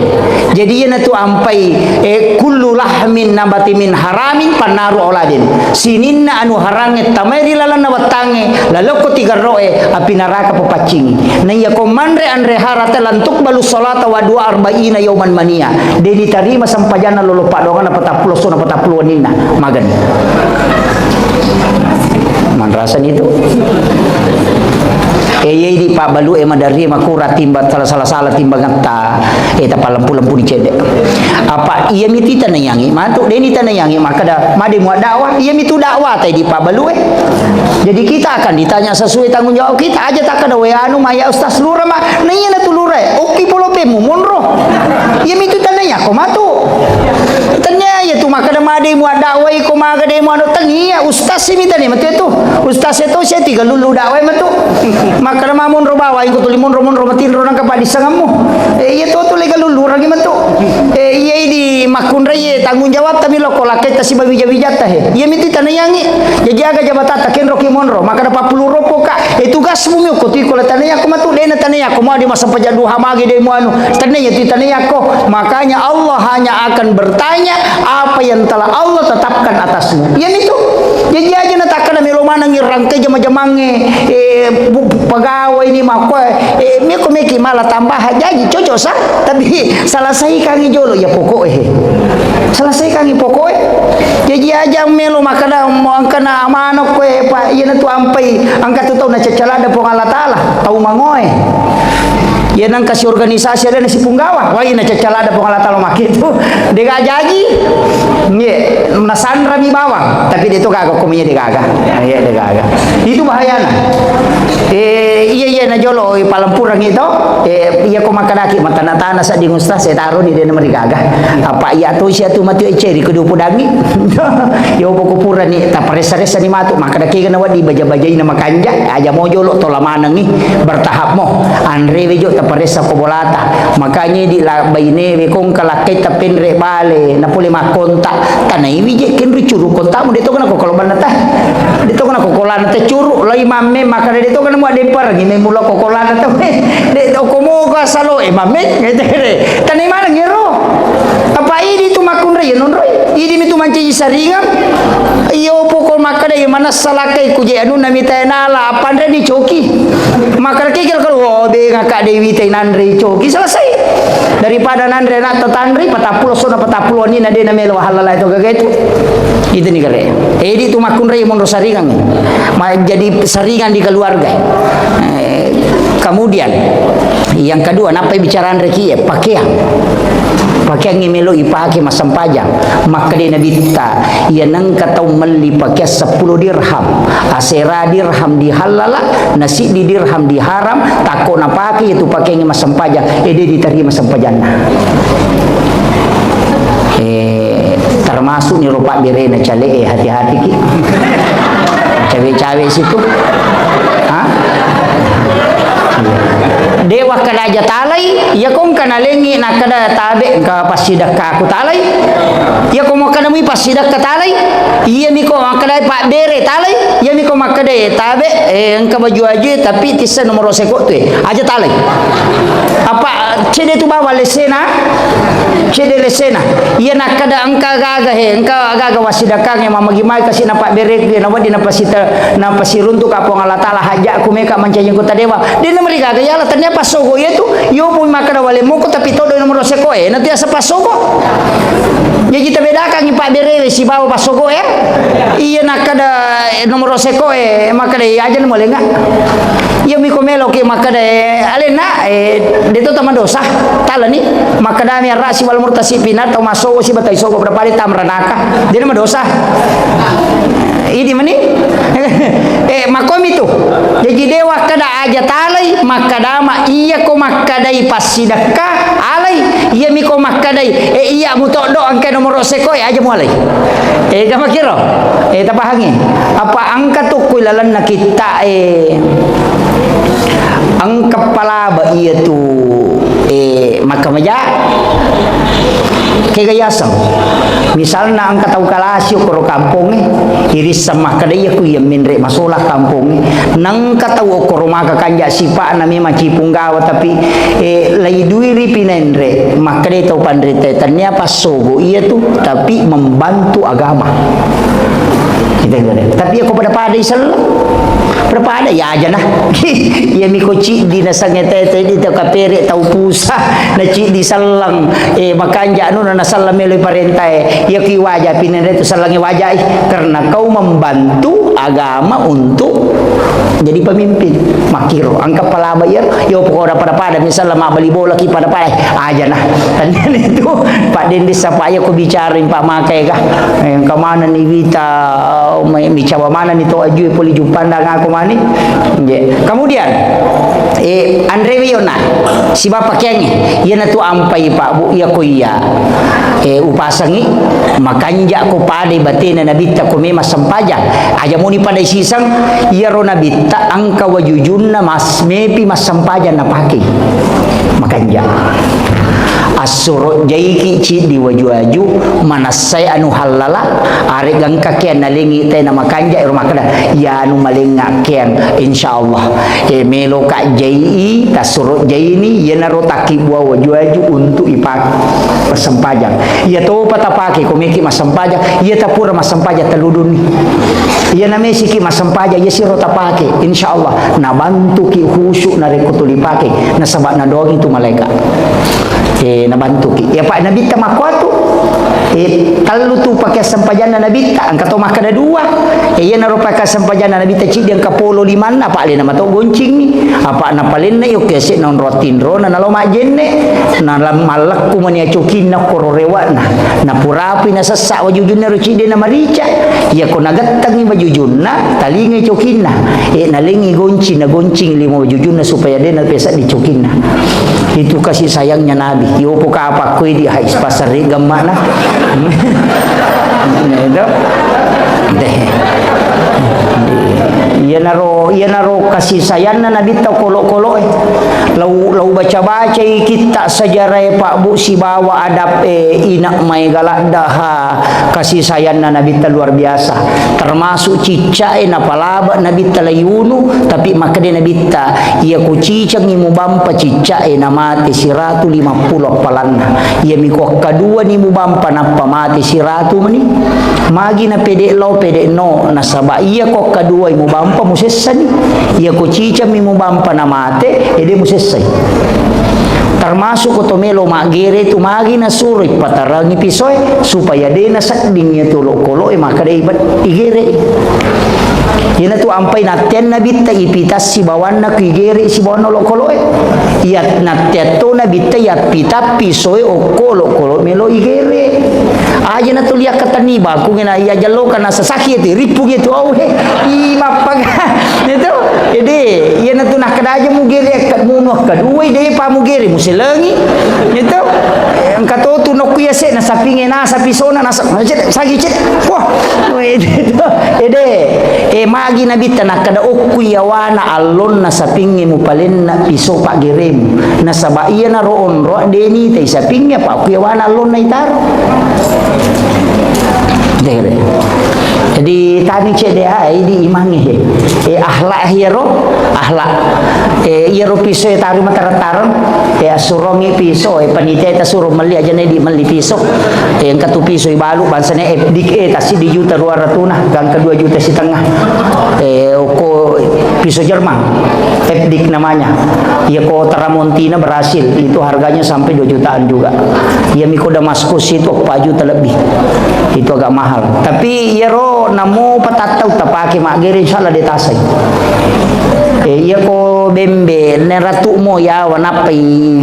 Jadi iya natu ampai, eh, kullu lahmin nabati min haramin pannaru auladin. Sininna anu harangnge tamai ri lalenna wettangnge, lalokko tigerro'e, api naraka papaccingi. Naiya ko manre anre harata lan tuqbalu salata wa du'a arba'ina yauman mania. De ditarima sempajanna lolo paddoanganna patappulo essona patappulo wenninna. Magani. Manrasani tu. Eh, iya idi pabbalu e maderri makura timba salah-salah timbangetta. Eh, tapallempu-lempuni cedde. Apa iya mitu tanaiangi? Matu deni tanaiangi makkada made mua dakwah. Iya mitu dakwah tai di pabbalu e. Jadi kita akan ditanya sesuai tanggung jawab kita aja, takkada we anu maya ustaz lura ma. Nah, iya natu lura e. Oki polo pe mu monro. Iya mitu tanaiako matu. Tania iya tu makkada made mua dakwah iko maga de mua anu tania ustaz simi tania matu itu. Ustaz itu saya tiga lulu dakwah matu. Makkada mamonro bawa iko tuli monro-monro matinro nangka padissangammu. Eh, iya to tu lega lulu ragi matu. Eh, iya idi makkunrai tanggung jawab tami lo ko lakketta siba wija-wijatta he. Iya mitu tanaiangi. Jaji aga jabatatta kenro ki monro. Makkada pappulu ropo ka. Eh, tugasmu mi ko tu iko la tanaiako matu dena tanaiako mau di masa pajak duha magi de muanu. Tanai iya tu tanaiako. Makanya Allah hanya akan bertanya apa yang telah Allah tetapkan atasmu. Iya mitu. Jaji aja na takkada melo manengi rangkai jama-jamangnge, eh, bu-, bu-, pegawai ni makkoe, eh, meko meki mala tambahan jaji cocok sa, tapi selesaikangi jolo ya pokok e. Selesaikangi pokok e. Jaji aja melo makkada mo angkana amanok koe, Pak, iya natu ampai angka tu tau na cacalada Puang Allah Taala, tau mangoe. Iya nengka si organisasi ada nasi punggawa. Wah, ina cacalada Puang Allah Taala makke tu. Dega jaji. Nggih, nasanrami bawang, tapi de to gaga ko menya de gaga. Iya, de gaga. Itu bahayana. Eh, iya, iya, na jolo, eh, palempurangi to. Eh, iya ko makkadaki matana-tana sedding ustaz, saya taruh di dena merigaga. Apa iya tu sia tu matu eceri kudu pudangi. Yo poko purani taparessa-ressa ni matu, makkadaki kena wadi baja-bajai na makanja, aja mo jolo tola manengi, bertahap mo. Anrewe jo taparessa ko bolata. Makanya di la-, bainewe kongka lakkai tapenre bale, napole makkontak. Tanaiwi je kenri curu kontakmu, de to kena ko kolobanna ta. De to kena ko kolana ta curu, lai mamme, makkada de to kena mua demparengi, memula ko kolana ta. De to komo ko asalo, eh, mamme, ngete de. Tanai maneng ero. Apa idi tu makkunrai nonroi. Idi mi tu mancaji saringang. Iyo poko makkada, iya manessa lakkai kuje anu namita nala, apa anre ni coki. Makkada kikir kalau, oh, de ngaka de wita nanre coki, selesai. Daripada nanre anak tetanri, patappulo sona patappulo ni na de na melo halala itu gaga itu. Itu ni kare. Edi tu makkunrai monro saringang. Ma-, jadi saringan di keluarga. Eh, kemudian, yang kedua, napa bicara anre kie? Pakaian. Pakaian yang melo ipake masempajang. Makkeda Nabitta, iya nengka tau melli pakaian seppulo dirham. Asera dirham di halala, na siddi dirham di haram, takko napake itu pakaian masempajang. Eh, de diterima sempajanna. Eh, termasuk ni rupa berena cale, eh, hati-hati ki. Cawe-cawe situ. Ha? Dewa kada aja talai, iya kong kana lengi na kada tabe ka pasidakka aku talai. Iya ko makkada mui pasidakka talai. Iya miko makkada pak bere talai. Iya miko makkada tabe, eh, engka baju aja tapi tissa nomor seko tu, eh. Aja talai. Apa cede tu bawa lesena? Cede lesena. Iya nakkada engka gaga he, engka gaga wasidakang e mamagi mai kasi na pak bere na wadi na pasita na pasiruntu ka Puang Allah Taala hajakku meka mancaji anggota dewa. De na merigaga yala tania passogo iya tu. Yo pun makkada wale moko tapi todo nomor seko e. Nanti asa passogo. Jadi tabedakangi pak berewe sibawa passogo e. Iya nakkada, eh, nomor seko e, makkada iya aja na molenga. Iya miko meloki makkada, eh, alenna, eh, de to tamadosa. Talani makkada mi arra si wal murtasi pinar tau massogo si batai sogo pada pale tamranaka. De na madosa. Idi mani. Eh, makomi tu. Jaji dewa kada aja talai, makkadama iya ko makkadai passidakka, alai, iya miko makkadai, eh, iya mutoddo engka nomor seko, eh, aja mualai. Eh, gamakiro. Eh, tapahangi. Apa engka tu kui lalenna kitta, eh, engka palaba iya tu, eh, makkamaja. Kega yaseng. Misalna engka tau kalasi okoro kampongnge, irisseng makkeda iya ku iya menre masola kampongnge. Nengka tau okoro maka kanja sipa'na memang cipunggawa tapi, eh, lai dui ripi nenre. Makkeda tau panrita tania passogo iya tu tapi membantu agama. Kita itu deh. Tapi aku pada-pada isel. Pada-pada ya aja nah. Iya miko ciddi na sange tete di tau kapere tau pusa na ciddi sallang, eh, makanja anu na sallang melo parentae. Iya ki waja pinenre tu sallangi wajai karena kau membantu agama untuk jadi pemimpin. Makiro angka palaba iya yo pokoknya pada-pada misalnya mak beli bola ki pada-pada aja nah. Dan itu Pak Dendi sapa ya ku bicara Pak Makai kah? Eh, engka maneng ni wita, eh, mi cawa maneng ni to ajue poli jupanda ngako mani. Nggih. Kemudian, eh, anrewi yona, siba pakeangnge, iyana tu ampai Pak Bu, iya ko iya. Eh, upasangi, makanja ko padai batena nabitta ko memang sempajang. Aja muni padai siseng, iyaro nabitta engka wajujunna mas-, mepi massempajang napake. Makanja. Assuro jaiki ciddi waju-waju, manassai anu hallala, arega engka keang nalengi tena makanja, ero makkeda, iya anu malenga keang, insyaallah. E, meloka jai, tassuro jaini, iyanaro takkibua waju-waju untuk ipak-, massempajang. Iya topa tapake, ko meki massempajang, iya tapura massempajang telludunni. Iya namesiki massempajang, iya siro tapake, insyaallah, nabantuki khusyuk narekko tuli pake, nasaba nadoangi tu malaika. Eh, nabantuki. Ya, Pak, Nabitta makkuatu. Eh, tellu tu pakaian sempajanna Nabitta, engka to makkeda dua. Eh, iyanaro pakaian sempajanna Nabitta ciddi engka polo limanna, apa alena mato goncingi, apa napalenna iyo kese'na onro tinrona nalo majjenne, na lam-, mallekku mani acokinna koro rewa'na. Napurapi nasessa wajujunna ro ciddi na marica. Iyako nagettengi wajujunna, talingai cokinna. Eh, nalengi gonci, nagoncing lima wajujunna supaya de napeseddi cokinna. Itu kasih sayangnya Nabi. Yopo kapakko idi, hai, pasarri gemmana. Itu. Deh. Iyanaro, iyanaro kasih sayangna Nabitta kolo-koloe. Lau, lau baca-bacai kitta sejarah Pak Bu sibawa adab, eh, ina maega laddaha kasih sayangna Nabitta luar biasa. Termasuk ciccae napalaba Nabitta lai unu, tapi makkeda Nabitta, iya kucicengi mubampa ciccae namate siratu limappulo appalanna. Iyami kuakkaduani mubampa nappa mate siratu mani. Magi na pede lao, pede no, nasaba iya kuakkaduai mubampa musessani. Iya kucicengmi mubampa namate, ede musessai. Termasuk ko to melo maggere tu magi nasuroi patarangi pisoe supaya de nasedding iya tu olokoloe makkeda ibet-, igere. Iyana tu ampai natteang Nabitta ipitassi bawanna ku igere sibawanna olokoloe. Iya natteang to Nabitta iyappita pisoe okko olokolo melo igere. Aja na tuli akkatenni bangkung na iya jalloka na sasaki itu rippu gitu au he. I mappaga. Itu. Ede, iyana tu nakkeda aja mugere akka-, munu akkaduai de pa mugere muselengi. Itu. Engka to tu nokku iya se na sapinge na sapi sona na sa-, cede, sagi cede. Wah. Ede to. Ede. Eh, magi Nabitta nakkeda okku yawana allonna sapinge mupalenna piso paggeremu. Nasaba iyana ro onro deni tai sapinge pa okku yawana allonna itaro. Dere. Jadi tani cede ai di imangi he. Eh, akhlak iyaro, akhlak. Eh, iyaro piso e taru matareng-tareng. Eh, assurongi piso, eh, panitia ta suro melli aja ne di melli piso. Eh, engka tu piso ibalu bangsane F D K, eh, tassi di juta dua ratuna, gangka dua juta setengah. Eh, okko piso Jerman, F D K namanya. Iya ko Tramontina Brasil, itu harganya sampai dua jutaan juga. Iya miko Damaskus itu empat juta lebih. Itu agak mahal. Tapi iyaro namo patattau tapake maggere, insya Allah de tasai. Eh, iya ko bembe, ne ratu mo yawa nappai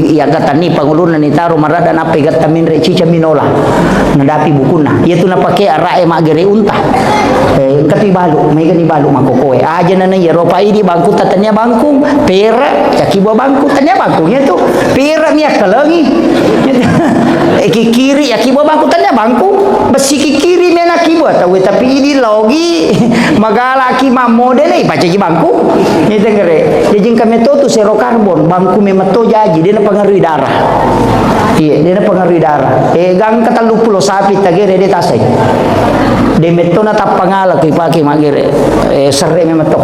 iya gatanni pangulunna ni taro marada nappai gatta minre cica minola. Nadapi bukunna. Iya tu napake ara'e maggere unta. Eh, engka tu ibalu, maega ni balu makokoe. Aja nana iyaro pa idi bangku tatania bangkung, pera, yaki buah bangku tania bangkung iya tu. Pera mi akkalengi. Eh, kikiri, yaki buah bangku tania bangkung. Besi kikiri mena ki buah tawe, tapi idi logi. Magalaki mammodele, ipacaji bangku. Ni tengere. Jaji engka meto tu zero karbon, bangku memetto jaji, de napengaruhi darah. Iya, de napengaruhi darah. Eh, gangka telluppulo sapi tagere de tasai. De metto na tappangala ku ipake maggere. Eh, serre memetto.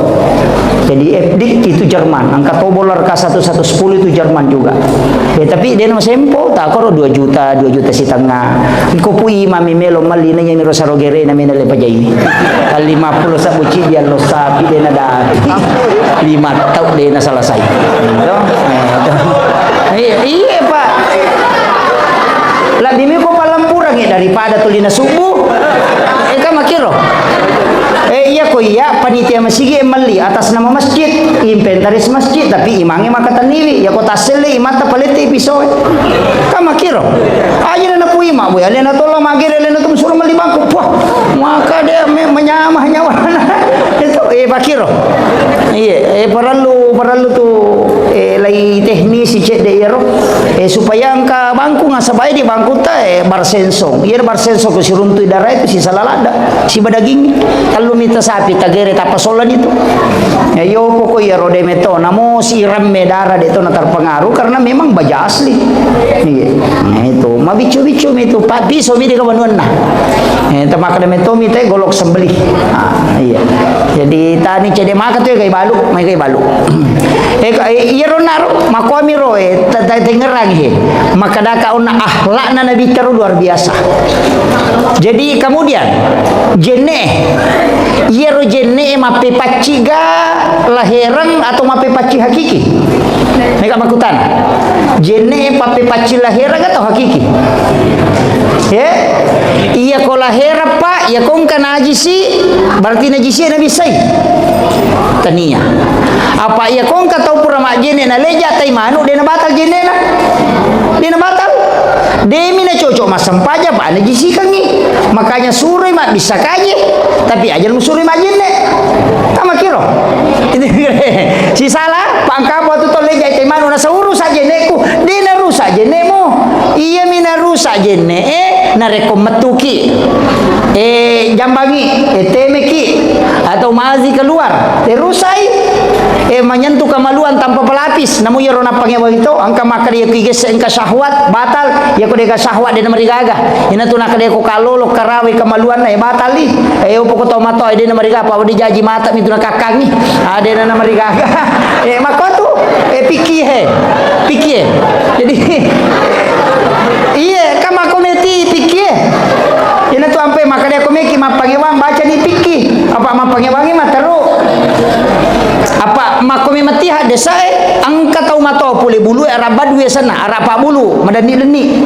Jadi F D K itu Jerman, angka to bola K satu satu sepuluh itu Jerman juga. Eh, tapi de na masempo, takoro dua juta, dua juta setengah. Ko pu imami melo melli na iyami ro saro gere na mena le pajaimi. Lima puluh sabbu cidi allo sapi de na dati. Lima tau de na selesai. Itu, eh, itu. Iya, iya, Pak. Lebih mi ko palempurangi daripada tulina subuh. Eh, kan makkiro. Eh, iya ko iya panitia masigi melli atas nama masjid, inventaris masjid, tapi imange makatenniwi. Iya ko tasselle imata palette pisoe. Kan makkiro. Aja na napui mak boy, alena tola magere, alena tu suruh melli bangku. Wah, maka dia me-, menyamah nyawana. Itu, eh, pakiro. Iya, eh, parellu, parellu tu, eh, lai teknisi cedde iyaro. Eh, supaya engka bangku, nasaba di bangkutta, eh, barsensong. Iya, barsensong ko siruntu darah itu sisala ladda, siba daging. Tellu mita sapi, tagere tappa sola itu. Ya, yo pokok iyaro de meto, namo si ramme darah de to na terpengaruh karena memang baja asli. Iya. Nah, itu. Mabiccu-biccu mi tu, pa-, piso mi de kawanuanna. Eh, tamakkeda metto mi te golok sembelih. Ah, iya. Jadi tani cede maka tu ya gai balu, mai gai balu. Eh, ka-, eh, iyaro naro, makomi ro, eh, ta-, ta-, tengerangi, eh. Makkedaka onna akhlakna Nabi tero luar biasa. Jadi kemudian, jenne, Iyaro jenne'e mappepacci ga lahereng atau mappepacci hakiki? Mega makkutana. Jenne'e pappepacci lahereng atau hakiki? Ya? Iya ko lahereng, Pak, iya ko engka najisi, berarti najisi nabissai? Tania. Apa iya ko engka tau pura majjenne naleja tai manu, de nabatal jennena? De nabatal. Demi nacocok massempajang, Pak, najisikangngi. Makanya suroi mabbissa kaje, tapi aja musuroi majjenne. Tamakiro. Sisala, pangkapo tu tolle jai temanu, nasauru sa jenneku, de narusak jennemu. Iyami narusak jenne, eh, narekko mettuki, eh, jambangi, eh, temeki, atau mazi keluar, eh, rusai, eh, menyentuh kemaluan tanpa pelapis. Namu iyaro nappangewang to, engka makkeda iya kigesse engka syahwat, batal. Iya ko dega syahwat, de namarigaga. Ina tu nakkeda ko kalolo karawe kemaluanna, eh, batal li. Eh, upo ko tomatoa, eh, de namarigaga, apa de jaji mata mi tu nakakkangi. Ah, de na namarigaga. Eh, makko tu, eh, pikki he. Pikki he. Jadi, iya, kan makko meti pikki he. Ina tu ampe makkeda ko meki mappangewang baca ni pikki. Apa mappangewangi materu. Apa makko memeti haddesae, engka tau matoa pole bulue, arabba due senna, ara pabbulu, madenni-denni.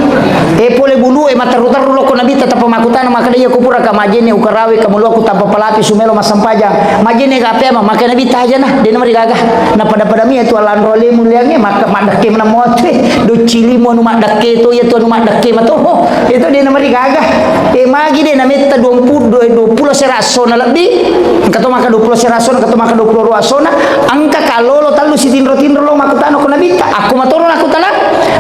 Eh, pole bulue, materu-teru loko Nabitta, tappa makkutana makkeda, iya ko puraka majjenne ukarawe kamaluakku tanpa pelapis, sumelo massempajang. Majjenne ga pema, makkeda Nabitta, aja na, de namarigaga. Na pada-pada mi tu alanro le muliange, maka maddekke mena mote, doccili mo anu maddekke to, iya tu anu maddekke mato. Itu de namarigaga. Eh, magi de nametta duampulo, dua, duampulo sera assona lebbi. Engka to maka duampulo sera assona, engka to maka duampulo dua assona. Engka kalolo tellu sitinro-tinro lo makkutana ko Nabitta. Aku matoro nakkutana.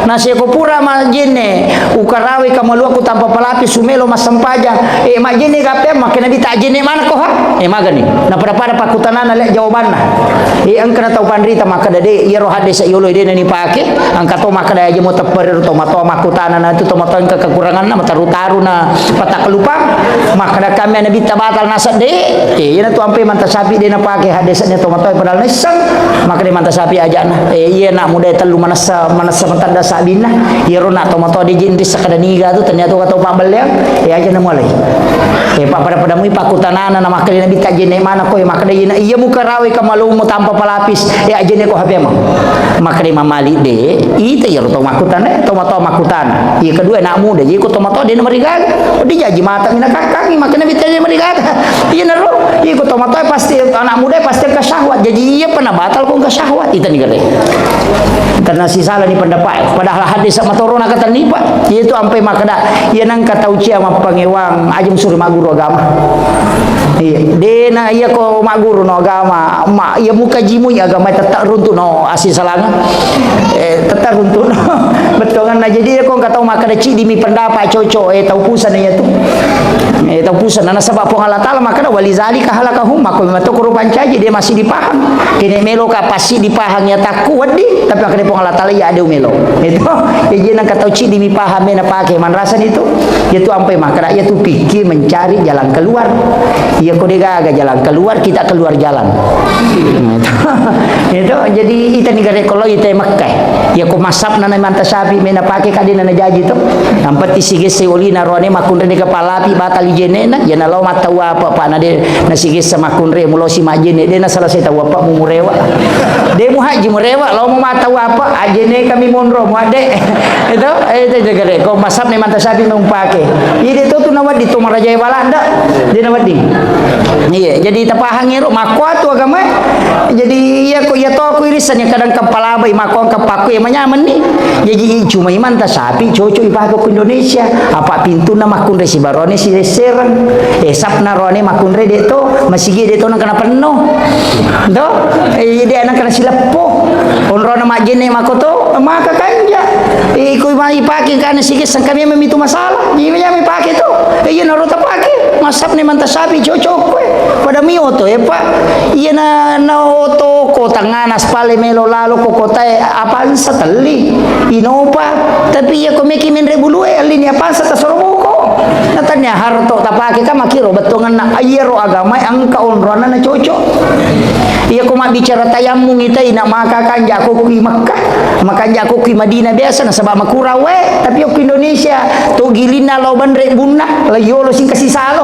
Nasiako pura majjenne, ukarawe kamaluakku tanpa pelapis, sumelo massempajang. Eh, majjenne gappea, makkeda Nabitta, ajjenne manekko ha? Eh, magani. Na pada-pada pakkutanana le jawabanna. Eh, engka na tau panrita makkeda, de, iyaro haddesa yolo de na nipake. Engka to makkeda aja mo teppere ro tomatoa makkutana na tu tomatoa engka kekuranganna, mataru-taru na patakkalupang. Makkeda kami Nabitta batal nasedde. Eh, iyana tu ampe manta sapi de napake haddesa ni tomatoa padahal naisseng. Makkeda manta sapi ajana. Eh, iya nak muda tellu manessa, manessa matadda sabinna. Iyaro nak tomatoa de jin rissa kada niga tu, ternyata kata pabelleang. Eh, aja na mulai. Eh, pa pada-pada mui pakkutanana na makkeda Nabitta ajjenne mana ko, eh, makkeda iyana iya muka rawe kamalumu tanpa pelapis. Eh, ajjenne ko H P mu. Makkeda Imam Malik de, ita iyaro tau makkutana, tomatoa makkutana. Iya kedua anak muda, jadi ko tomatoa de namarigaga. Dijaji mata mina kakkangi, makkeda Nabitta de namarigaga. Iya naro, iya ko tomatoa pasti anak muda pasti engka syahwat. Jadi iya pernah batal ko engka syahwat. Ita ni gare. Karena sisala ni pendapat. Padahal hadis matoro na kata ni, Pak. Iya tu ampe makkeda, iya nangka tau cia mappangewang, aja musuri magguru agama. Iya, dena iya ko magguru no agama, ma, iya muka jimui agama tetap runtuh no asing salanga. Eh, tetap runtuh no. Bettuanna. Jadi iya ko engka tau makkeda cidi mi pendapat cocok, eh, tau pusana iya tu. Eh, tau pusana nasaba Puang Allah Taala makkeda walizalika halakahum, mako mato koro pancaji de masih dipaham. Kene melo ka pasti dipaham ya takku weddi, tapi makkeda Puang Allah Taala ya ada melo. Itu. Jadi nangka tau cidi mi paham mena pake manrasa itu. Iya tu ampai makkeda, iya tu pikir mencari jalan keluar. Iya ko degaga jalan keluar, kita keluar jalan. Nah, itu. Itu, jadi ita ni gare kolo ita Mekah. Iya ko masab nana manta sapi mena pake kade nana jaji to. Yang penting sigese oli na roane makunre de kepala api batal jenena. Iya na lo matau apa, Pak, na de na sigese makunre mulosi majene de na selesai tau apa mu murewa. De mu haji murewa, lo mu matau apa, ajene kami monro mu ade. Itu, eh, itu jaga de. Ko masab ni manta sapi mempake. Iya de to tu nawaddi to marajai Walanda. De nawaddi. Iya, jadi tapahangi ro makkuatu agama. Jadi iya ko iya to ku irisan yang kadang kepala bai makko kepakku yang manyamenni. Jadi cuma imanta sapi cocok ipake ku Indonesia. Apa pintunna makunre sibarone si sereng. Eh, sapna rone makunre de to, masigi de to nang kena penno. To, eh, de nang kena sileppo. Onrona majene mako to, maka kanja. Eh, iko mai pake kana sige sangka memang itu masalah. Iya, iya, mi pake to. Eh, iya, naro tapake. Masab ni manta sapi cocok kue. Pada mi oto, eh, Pak. Iya, na, na oto ko tangana spale melo lalo ko kotae Avanza telli. Innova. Tapi iya ko meki menre bulue, allini Avanza tasoro buko. Na tania harto tapake ka makiro bettuanna. Iya ro agama engka onrona na cocok. Iya ko Mabbicara tayammung itai na maka kanja kokki Makkah, makanja kokki Madinah biasa nasaba makurang wae, tapi okki Indonesia to gilinna lao banre bunna, lao yolo singka sisalo.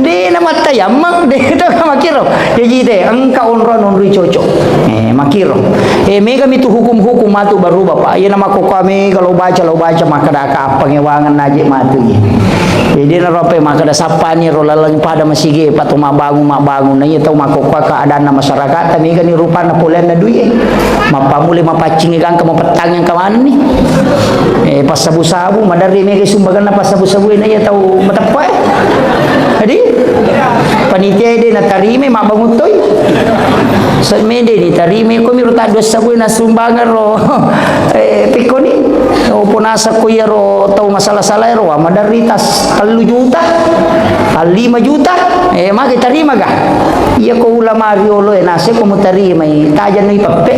De na mattayammang, de to makiro. Jaji de engka onro nonroi cocok. Eh, makiro. Eh, mega mitu hukum-hukum matu baru Bapak. Iya na makkokkoe mega lo baca, lo baca makkada ka pangewangeng naje matu iya. Jadi na rope makkada sappani ro laleng pada masigi, Pak, to mabbangun, mabbangun. Na iya tau makkokkoe keadaanna masyarakat, tapi gani rupanna poleanna duit. Mappammula mapaccing gangka mapettang yang kamanni. Eh, passabu-sabu, maderri mega sumbaganna passabu-sabu na iya tau mateppa. Jadi, panitia de natarima mabbangun toi. Semme de ni tarima ko miro taddu sabbu na sumbangan ro. Eh, pekkoni. Opo nasakko iyaro tau masala-sala ero, wa maderri tas tellu juta, lima juta, eh, magi tarima ga? Iya ko ulama riolo e nase ko mutarimai, tajanno ipeppe.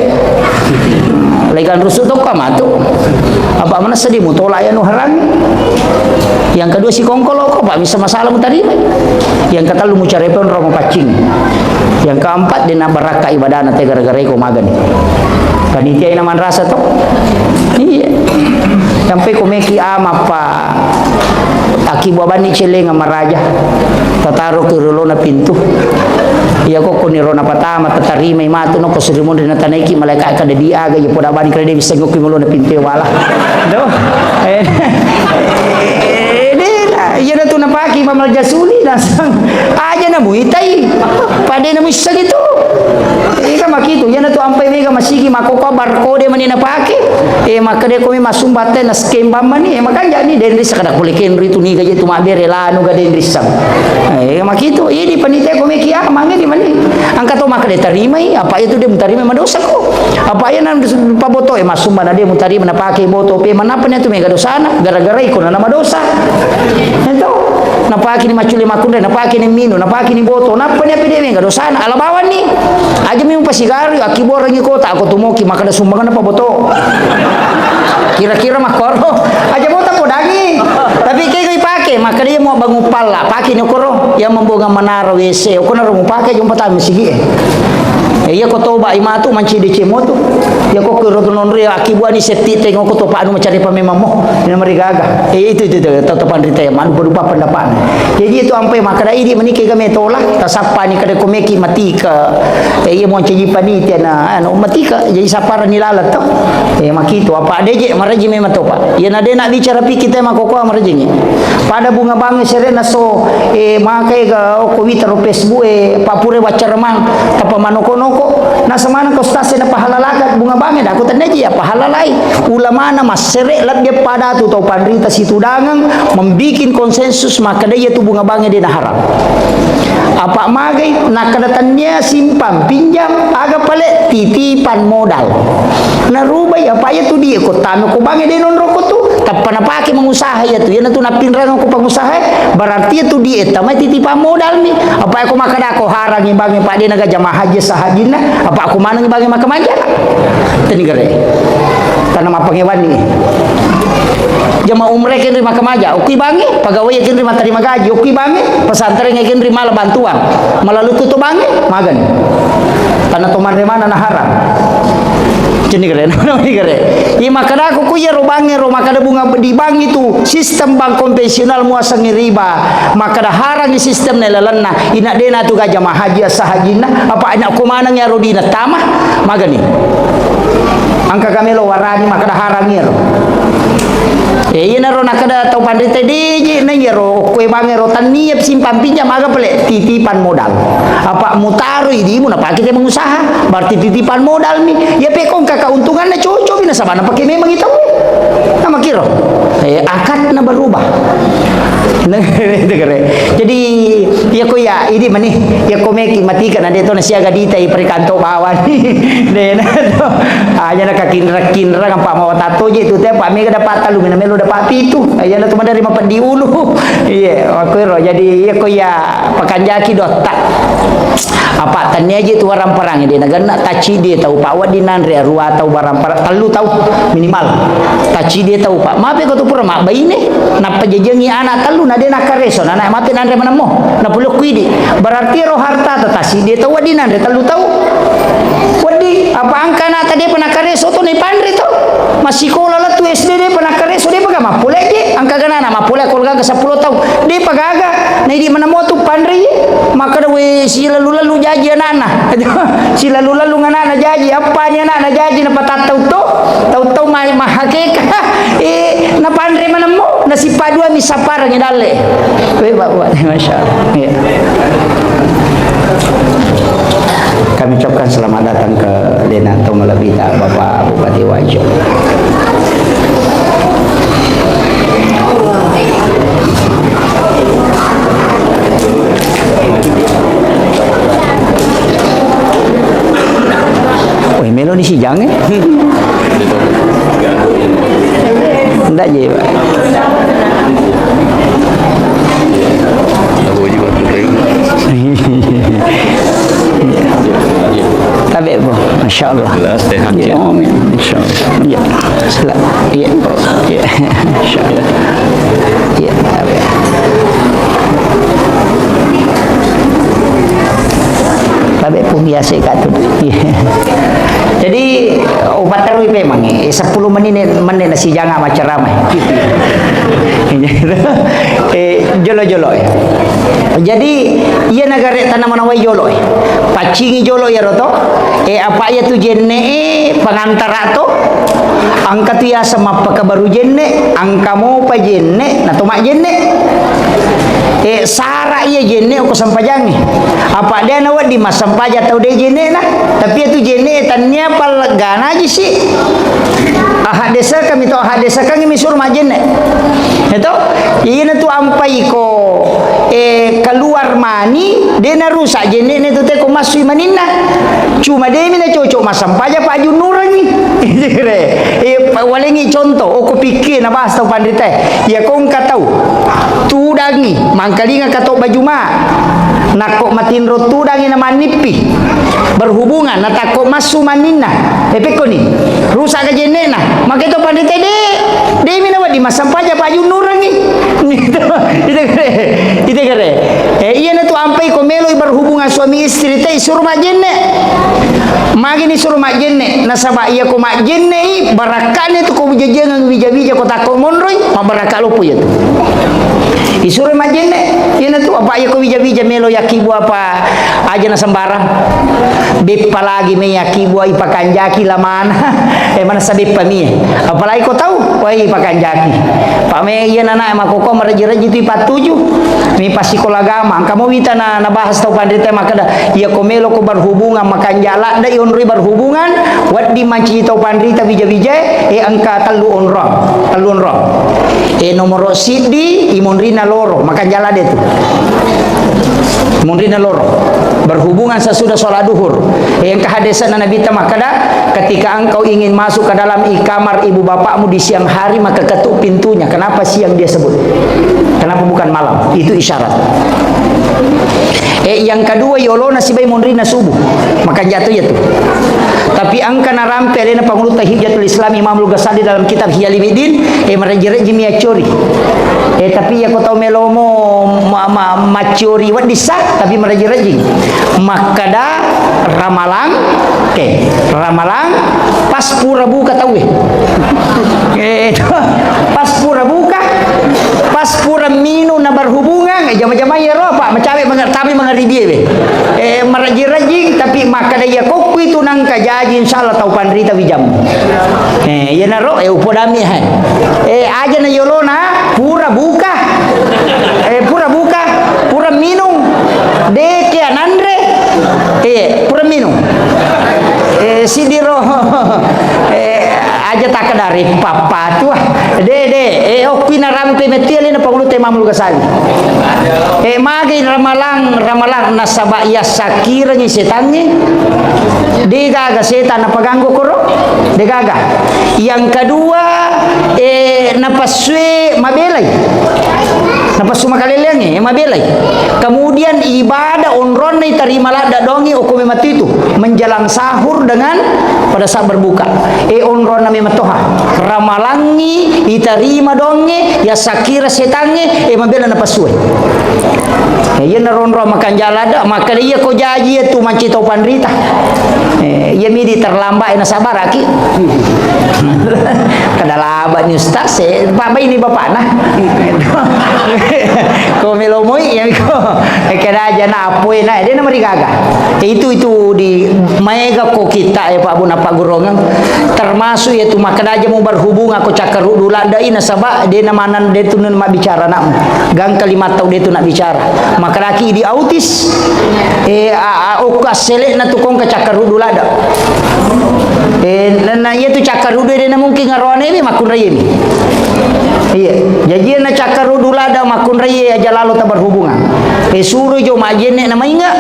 Legang rusu tokko matu. Apa manessa di mutola ya nu harang. Yang kedua si kongkolo ko, Pak, bisa masalah mutarima. Yang ketellu mucarepe onro mapaccing. Yang keempat, de na barakka ibadana te gara-gara iko magani. Panitia ina manrasa to. Iya. Sampai ko meki ama pa aki buah bani celenga maraja. Tataro ke rolona pintu. Iya ko koni rona patama tatarima matu no ko surimun dina tanaiki malaikat kada diaga ya poda bani kada bisa ngoki mulona pintu wala. Do. Eh. Eh, de na, iya na tu napaki Imam Al-Jazuli nasang aja na muitai. Pada na muisseng itu. Ika makitu, iya na tu ampai mega masigi makoko barcode mani napake. Eh, makkeda ko mi masumbatte na skembang mani. Eh, makanja ni denri sakada kulikenri tu niga je tu mabere lanu ga denri sang. Eh, makitu, idi panitia ko meki ah, mange di mani. Angka to makkeda tarimai, apa itu dia mutarima madosa ko. Apa iya na paboto e masumba na dia mutarima napake boto pe manapa ni tu mega dosana gara-gara iko na madosa. Itu napake ni maculi makunre, napake ni minu, napake ni boto, nappa ni apa dia mega dosana ala bawang ni. Aja mi mupasigaru akiborangi kota ako tumoki makada sumbangan apa boto. Kira-kira makoro. Aja boto podangi. Tapi kego ipake makada iya mau bangun palla, pake ni koro yang membuang menara W C, okona ro mupake jumpa tamu sigi e. Eh, iya ko toba imatu manci D C motu. Iya ko kero tu nonri akibuani setti tengo ko topa anu macari pamemammo. Ina marigaga. Eh, itu, itu, itu, to, to panrita ya, manu berupa pendapatna. Jadi itu ampai makada idi menike game tola, tasappa ni kada komeki matika. Eh, iya monci panitia na, anu, matika, jadi sapara ni lalat to. Eh, makitu, apa deje, maraji memang topa. Iya na de na bicara pi kita makokoa maraji ni. Pada bunga bangi serena so, eh, makai ga okko wita ro Facebook, eh, papure waccaremang, tapa manoko-noko. Nasemaneng ko stase na pahalalakan bunga bangi, dako tenneji ya pahalalai. Ulamana massere lebbi pada tu tau panrita situdangeng membikin konsensus makkeda iya tu bunga bangi de na haram. Apa magai nakkeda tennia simpang pinjam aga pale titipan modal. Narubai apa iya tu die ko tame ko bangi de nonro ko tu. Tappa napake mengusaha iya tu, iya na tu napinrang ko pengusaha, berarti iya tu die tamai titipan modal mi. Apa ko makkeda ko harangi bangi pak de naga jamaah haji sahajinna, apa ko maneng bangi maka manja. Teni gare. Tanah mapangewani. Jamaah umrah kenri maka maja, okui bangi, pegawai kenri matarima gaji, okui bangi, pesantren kenri mala bantuan. Mala luku tu bangi, magani. Tanah to manre mana na haram. Ceni gare, na gare. Iya makkeda ko ku iya ro bangi ro makkeda bunga di bangi tu sistem bank konvensional muasangi riba. Makkeda harangi sistem ne lalenna. Ina dena tu ga jamaah haji sahajinna. Apa ina ko maneng ya ro dina tama. Magani. Angka kamelo warani makkeda harangi ro. Eh, iyanaro nakkeda tau panrita diji na iyaro kue bangero tannia simpang pinjam aga pale titipan modal. Apa mutaroi dimu napake te pengusaha, berarti titipan modal mi. Ya pekong ka keuntunganna cocok mi nasaba napake memang itau. Nama kiro. Eh, akadna berubah. Jadi, iya ko ya, idi mani, iya ko meki matika na de to na siaga dita i perikanto bawani. De na to. Aja na kakinra-kinra ngampa mau tato je tu te, Pak, mega dapat talu, mina melo dapat pitu. Aja na tu madari mapeddi ulu. Iya, aku ro. Jadi, iya ko ya pakanjaki dotta. Apa tania je tu warang perang de na ganna taci de tau, Pak, wadi nanre rua tau barang perang, telu tau minimal. Taci de tau, Pak. Mape ko tu pura mabbaine. Nappa jajangi anak tellu, na de nakkareso, na anak mate nanre manemmo, napulokku idi. Berarti ro harta ta tasi de tau, wadi nanre tellu tau. Apa engka ana'ta de'pa nakkareso to, naipanre to. Massikola lettu S D de'pa nakkareso, de'pa ga mappoleang je. Engka ganana mappoleang ko gaga seppulo taung. De'pa gaga, naidi maneng mo tu panre. Makkeda, "We, silalu-lalu jaji ana'na." Silalu-lalu ana'na jaji, appani ana'na jaji, napatattau to. Tau-tau ma-, mahakeka. Eh, napanre maneng mo, nasippa dua mi sapparengngi dalle. We, Pak, Pak, Masya Allah. Iya. Kami ucapkan selamat datang ke Lena Tomalabi ta, Bapak Bupati Wajo. Woi, melo ni sijang, eh? Ndak je, Pak. Tabe, Bu. Masya Allah. Jelas, sehat, ya. Amin. Insya Allah. Ya. Sila-, ya. Ya. Insya Allah. Ya, tabe. Tabe pun biasa ka tu. Ya. Jadi, upatterui memang, eh, seppulo menit, menit nasi jangan macam ramai. Eh, jolo-jolo, eh. Jadi, iya nagare tanah manawai jolo, eh. Paccingi jolo iyaro to. Eh, apa iya tu jenne, eh, pengantara to. Engka tu yaseng mappakabaru jenne, engka mopa jenne, nato majjenne. Eh, sara iya jenne ko sempajangnge. Apa de nawedding massempajang tau de jenne na, tapi iya tu jenne tannia palleggana ji si. Ahaddesekang mi to, ahaddesekang mi suro majjenne. Eto, iyana tu ampai ko, eh, keluar mani, de narusak jenne ne tu te ko massui maninna. Cuma de mi nacocok massempajang, pajunnurengngi. Eh, pa-, walengngi contoh, oko pikke nabahas tau panritae. Iya ko engka tau tudangngi, mangkalinga ka to baju ma. Nakko matinro tudangngi na mannippi. Berhubungan, natakko massu maninna. Eh, pekkoni. Rusak ka jenne'na. Maka to panritae de, de mi nawedding massempajang, pajunnurengngi. Itu, itu kere. Itu kere. Eh, iyana tu ampai ko meloi berhubungan suami istri te, suro majjenne. Magini suro majjenne, nasaba iya ko majjennei, barakka'na tu ko wija-wijangeng wija-wija ko takko monroi, mabbarakka loppo iya tu. Isuro majjenne, iyana tu apa iya ko wija-wija melo yakkibu apa aja na sembarang. Beppa lagi me yakkibu ipakanjaki lamana. Eh, manessa beppa mie. Apalagi ko tau, wai ipakanjaki. Pa me iya nana makoko marejji-rejji tu ipattuju. Mi passikola agama, engka mo wita na, nabahas tau panrita makkeda, iya ko melo ko berhubungan makanja ladde i onroi berhubungan, wedding mancaji tau panrita wija-wijae, eh, engka tellu onrong, tellu onrong. Eh, nomoro siddi, i monrina loro, makanja ladde tu. Monrina loro. Berhubungan sesudah sholat duhur. Eh, engka hadisna Nabitta makkeda, ketika engkau ingin masuk ke dalam i-, kamar ibu bapakmu di siang hari, maka ketuk pintunya. Kenapa siang dia sebut? Kenapa bukan malam? Itu isyarat. Eh, yang kedua, yolona sibawa monrina subuh. Makanja tu iya tu. Tapi engka narampe alena pangulutta Hujjatul Islam Imamul Ghazali dalam kitab Ihya Ulumuddin, eh, marejji-rejji mi accori. Eh, tapi iya ko tau melomo ma-, ma-, maccori wedding sa, tapi marejji-rejji. Makkeda ramalang, oke, ramalang pas pura buka tauwe. Eh, pas pura buka, pas pura minung na berhubungan, eh, jama-jama iyaro apa, macawe manga-, tapi mangaribie we. Eh, marejji-rejji, tapi makkeda iya kokkui tu nangka jaji, insya Allah tau panrita wijammu. Eh, iyanaro, eh, upodami, eh. Eh, aja na yolona, pura buka. Eh, pura buka, pura minung. Deke ananre. Eh, pura minung. Eh, sidiro. Eh, aja takkedari pappatu, ah. De, de. Eh, okki narampe metti alena pangulutta Imamul Ghazali. Eh, magi ramalang, ramalang nasaba iya sakkirengngi setangnge. De gaga setan napaganggu koro. De gaga. Yang kedua, eh, napassue mabelai. Napassu makaleleangnge, eh, mabelai. Kemudian ibadah onronna itarima ladde dongi okko memang itu. Menjelang sahur dengan pada saat berbuka. Eh, onronna memang toha. Ramalangngi itarima donge, iya sakkira setangnge, eh, mabela napassue. Eh, iya naronro makanja ladde, makkeda iya ko jaji iya tu mancaji tau panrita. Eh, Iya midi terlambat na sabaraki. Kada laba ni ustaz, eh, Pak Bai ni bapakna. Ko melomoi ya ko. Eh, kada aja na apoi na, eh, dia na marigaga. Eh, itu, itu di maega ko kita, eh, Pak Bu na Pak Gurongeng. Termasuk yaitu makkeda aja mu berhubungan ko cakkaruddu ladde i nasaba de na maneng de tu na mabbicara nak. Gangka lima tau de tu nak bicara. Makkedaki di autis, eh, a, a, okko assele'na tu kongka cakkaruddu ladde. Eh, na, na iya tu cakkaruddu de na mungkin ngaroane mi makkunrai mi. Iya, jaji na cakkaruddu ladde makkunrai aja lalo ta berhubungan. Eh, suro jo majenne na mainga.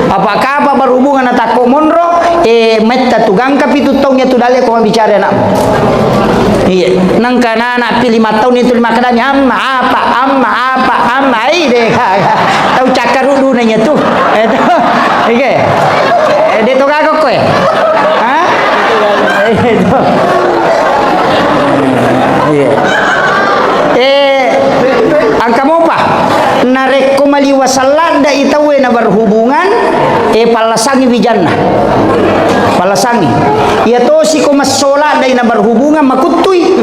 Apa kapa berhubungan na takko monro, eh, metta tu gangka pitu taung ya tu dalle ko bicara nak. Iya, nangka na, na pi lima taung itu lima kadami, amma apa, amma apa, amma, ai de gaga. Tau cakkaruddu nanya tu. Eh, tu. Oke. Eh, de to gaga koe. Ha? Eh, itu. Iya. Eh, engka mopa. Narekko maliwa salladda i tauwe na berhubungan, eh, pallasangi wijanna. Pallasangi. Iya tosi ko massola dai na berhubungan makuttui.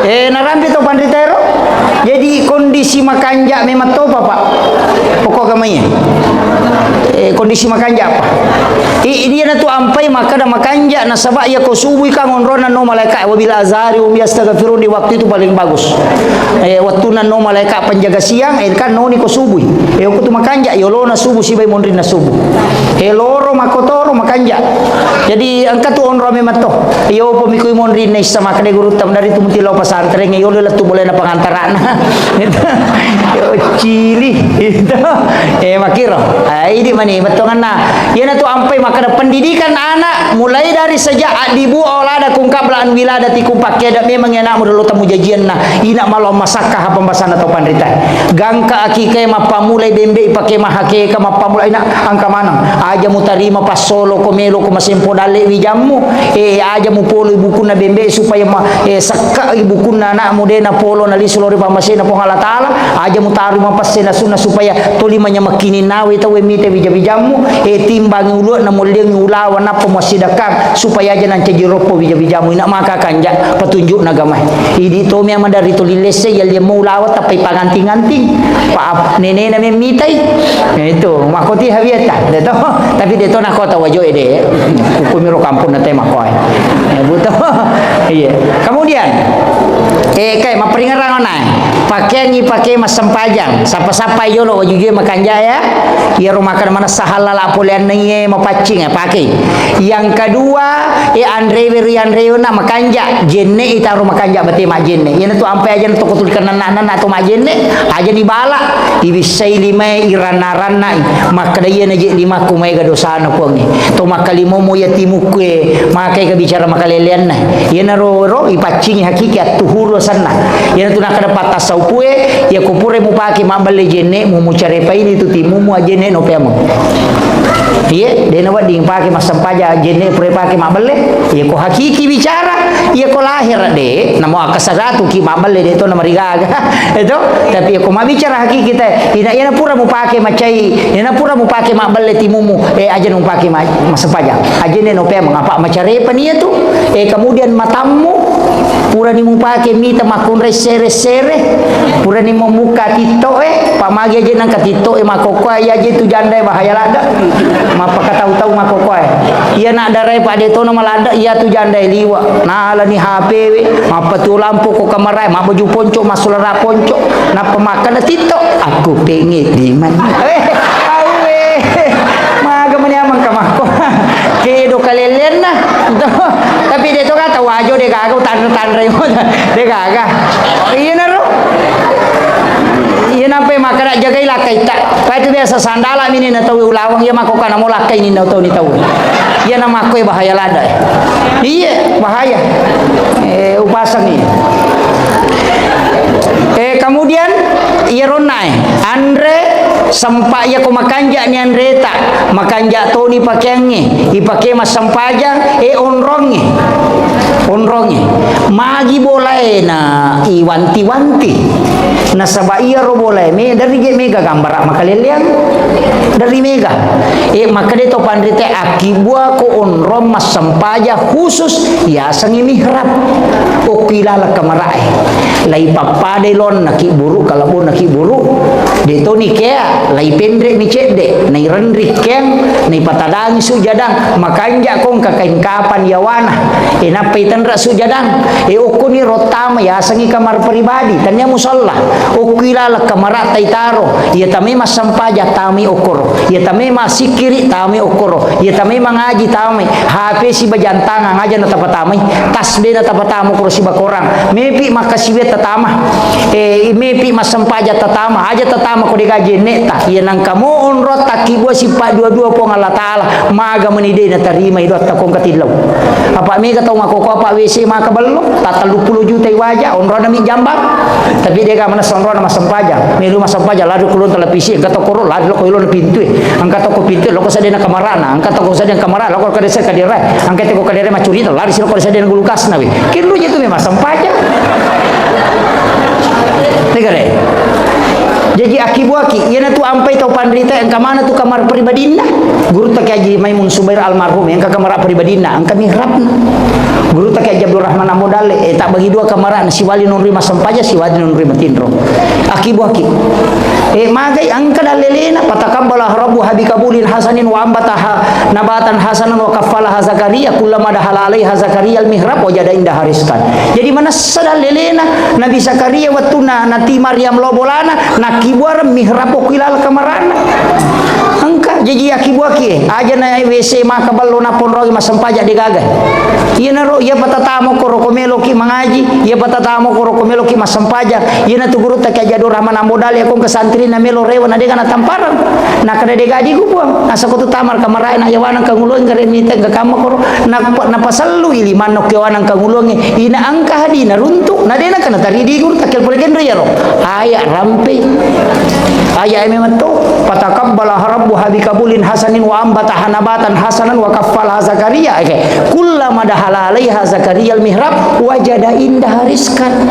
Eh, narampe to panritero. Jadi kondisi makanja memang topa, Pak. Pokok agamanya. Eh, kondisi makanja apa? I, dia na tu ampai makkeda makanja nasaba iya ko subui kan onrona no malaikat wabil azhari umi astaghfirun di waktu itu paling bagus. Eh, waktu na no malaikat penjaga siang, eh, kan noni ko subui. Eh, ko tu makanja, yolona subuh sibai monrinna subuh. Eh, loro makkotoro makanja. Jadi engka tu onro memang to. Iyo, pomikui monrinna issa makkeda gurutta dari tu muti lao pesantren, yolo lettu bolena pengantarana. Gitu. Yo, cili. Gitu. Eh, makiro. Ah, idi mani, mettonganna. Iyana tu ampai makkeda pendidikan anak mulai dari sejak addibu auladakun qabla an wiladatikum, pakkeda memang anakmu dolo tamu jajianna. Ina malo masakka ha pembahasanna tau panrita. Gangka akikae mappamulai bembe ipake mahakeka mappamulai na angka maneng. Aja mutarima passolo ko melo ko masempo dalle wijammu. Eh, aja mupoloi bukunna bembe supaya ma-, eh, sekka bukunna anakmu de na polo na lisu lori pammasena Puang Allah Taala. Aja mutarima passe na sunna supaya toli manyamekkininnawi tauwe mite wija-wijammu. Eh, timbangi ulu'na molliangi ulawa nappa muassidakang supaya aja nancaji roppo wija-wijammu. Ina maka kanja petunjukna agamae. Idi tomi yang madari tuli lesse yalliammu ulawa tappai panganting-anting. Pa nenena memmitai. Nah, itu makoti hawiata. Deto. Tapi deto nakota wajo ede. Hukumiro kampung nate makoe. Ya, buto. Iya. Kemudian, eh, kai maperingerang onae. Pakeangi pake massempajang. Sapa-sapa yolo wajujue makanja ya. Iyaro makan manessa halala poleanna iye mapaccing ya pakei. Yang kedua, eh, anrewe ri anrewe na makanja, jenne itaro makanja bate majenne. Iyana tu ampai aja toko tuli kenanna na to majenne, aja ni bala, ibissai limae iranna-ranna i. Makkeda iyana je limakku maega dosana Puangnge. To makkalimomo ya timukku e, makai ka bicara makaleleanna. Iyana ro, ro ipaccingi hakiki attuhuru sanna. Iyana tu nakkeda pattassau pue, iya ko pura mupake mabballe jenne, mu mucarepaini tu timumu ajenne no peameng. Iye, dena wedding pake massempaja jenne pura pake mabballe. Iya ko hakiki bicara, iya ko lahir de, namo akkasadatu ki mabballe de to namarigaga. Eto, tapi iya ko mabbicara hakiki te, ina iyana pura mupake macai, iyana pura mupake mabballe timumu, eh, aja mupake ma-, massempaja. Ajenne no peameng apa macarepa nia tu, eh, kemudian matammu, purani mupake mita makkunrai sere-sere, purani membuka TikTok e, pamagi aja nangka TikTok e makkokkoe, iya aja tu janda e bahaya ladde. Mappakatau-tau makkokkoe. Iya nak darai pade tono maladde, iya tu janda e liwa. Nalani H P we, mappatu lampu ko kamarae, mabbaju ponco, massulara ponco, nappa makkeda TikTok, aku pengen diman. Eh, awe. Maga mani amang kamakko. Kedo kalellenna. Tapi de to kata wajo de gaga tanre-tanre mo. De gaga. Iyana ro. Iyana pe makkeda jagai lakkaita. Pai tu biasa sandala mini na tau ulawang iya makko kana mo lakkai ni na tau ni tau. Iyana makko bahaya ladde. Iya, bahaya. Eh, upasang ni. Eh, kemudian iya ronna e. Anre Sempa-, iyako makanja' ni anreta, makanja' toni pakeangnge, ipake massempajang, e onrongnge. Onrongnge. Magi bolae na iwanti-wanti. Nasaba iyaro bolae me-, dari je mega gambara makaleleang. Dari mega. E, makkeda to panrita, akkibuako onrong massempajang khusus yasengngi mihrab. Okki laleng kamara'e. Lai pappadai lonna kibburu, kalebonna kibburu. De toni kea, lai penre mi cedde, nai renri keang, nai patadangi sujadang, makanja kongka kain kapan yawana. E, nappai tenra sujadang. E, okkoni rottama yasengngi kamar pribadi, tania musalla. Okki laleng kamara tai taro, iya tamai massempajang tamai okkoro, iya tamai massikkiri tamai okkoro, iya tamai mangaji tamai, H P siba jam tangang aja natapatamai, tas de natapatama koro siba korang. Mepi makkasiwiang tatama. E, mepi massempajang tatama, aja tatama ko de gaji enneta. Iya nangka mo onrong takkibua sipa dua-dua Puang Allah Taala, maga meni de natarimai doatta kongka tillau. Apa mega tau makkokko apa W C maka bello, ta telluppulo juta iwaja, onrona mi jambang. Tapi de ga manessa onrona massempajang. Melu massempajang, lari kulon televisi, engka tokoro, lari lo ko ilona pintue. Engka toko pintue, lo ko sadena kamarana, engka toko sadena kamara, lo ko kadesa kadera, engka toko kadera macurita, lari silo ko sadena gulukasna we. Kenro je tu memang sempajang. Tegare. Jaji akkibuaki, iyana tu ampai tau panrita, engka mana tu kamar pribadinna. Gurutta Kiai Haji Maimun Subair almarhum, engka kamar pribadinna, engka mihrabna. Gurutta Kiai Haji Abdul Rahman Ambo Dalle, e, tabbagi dua kamarana, siwali nonroi massempajang, siwali nonroi matinro. Akkibuaki. E, magai engka dallelena, fataqabbalaha rabbuha bikabulin hasanin wa ambataha nabatan hasanan wa kaffalaha Zakaria, kullama dakhala alaiha Zakaria al-mihrab wajada indaha rizqan. Jadi manessa dallelena Nabi Zakaria wettunna Nati Maryam lo bolana, nakkibuareng mihrab okki laleng kamarana. Engka, jaji akkibuaki, e, aja na W C maka bello naponrogi massempajang de gaga. Iyanaro, iya patatamo koro ko meloki mangaji, iya patatamo koro ko meloki massempajang. Iyana tu gurutta Kiai Haji Abdul Rahman Ambo Dalle, ko engka santrina melo rewe na de ga natampareng. Nakkeda de ga digu Puang. Asa ko tu tamar kamarae na yawanang kangulong gare mita engka kamma koro. Na, napasellui limanna okki yawanang kangulongnge. Ina engka hadi naruntu. Na de nangka natari digu takkel pole kenro iyaro. Aya rampe. Aya memang to. Fataqabbalaha rabbuha bikabulin hasanin wa ambataha nabatan hasanan wa kaffalaha Zakaria. Oke. Kullama dakhala alaiha Zakaria al-mihrab wajada indaha rizqan.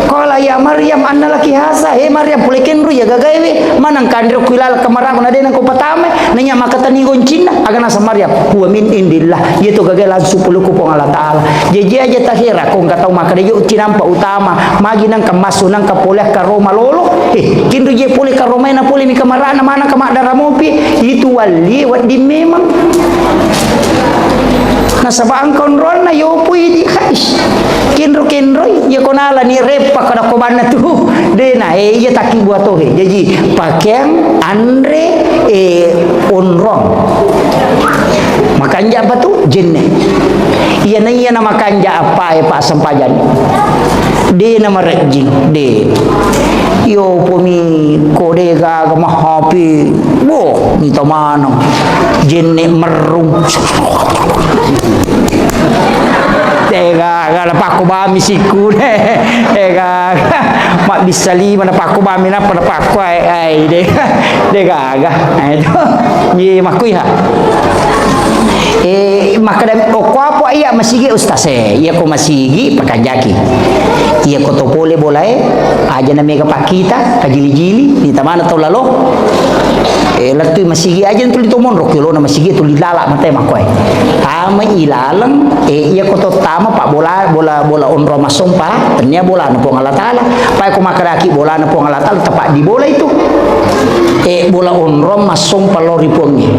Qala ya Maryam anna laki haza. He Maryam, pole kenro iya gagaewe, maneng kanre ku ilal kamaramu na de nangko patame, nanya makatani goncinna, aga nasa Maryam, huwa min indillah. Iya to gagae langsung pole ku Puang Allah Taala. Jaji aja tahera ko engka tau makkeda yo cinampa utama, magi nangka massu nangka pole karoma lolo. Eh, kenro je pole karomai na pole mi kamarana mana kamaddara mopi, itu walli wedding memang. Nasaba engka onronna yopoi di, hais. Kenro-kenroi, iya ko nalani reppa kada ko banna tu. Dena, eh, iya takkibua tohe. Jaji, pakeang, anre, eh, onrong. Makanja apa tu? Jenne. Iya na iya na makanja apa e, Pak, sempajang. De na marejjing, de. Yo pomi ko de gaga mahapi. Wo, mita maneng. Jenne merrung. De gaga na pakko bami siku de. De gaga. Mabbissa lima na pakko bami napa na pakko ai, ai de. De gaga. Ai to. Ye makkui ha. Eh, makkeda, okko apa iya masigi ustaz e? Iya ko masigi pakanjaki. Iya ko to pole bolae, aja na mega pakkita, kajili-jili, mita mana tau lalo. Eh, lettui masigi aja tuli to monro, kiolona masigi tuli lala mate makkoe. Tama ilaleng, eh, iya ko to tama pak bola, bola, bola onro massompa, tennia bolana Puang Allah Taala. Pai ko makkedaki bolana Puang Allah Taala, tepat di bola itu. Eh, bola onrong massompa lao ri Puangnge.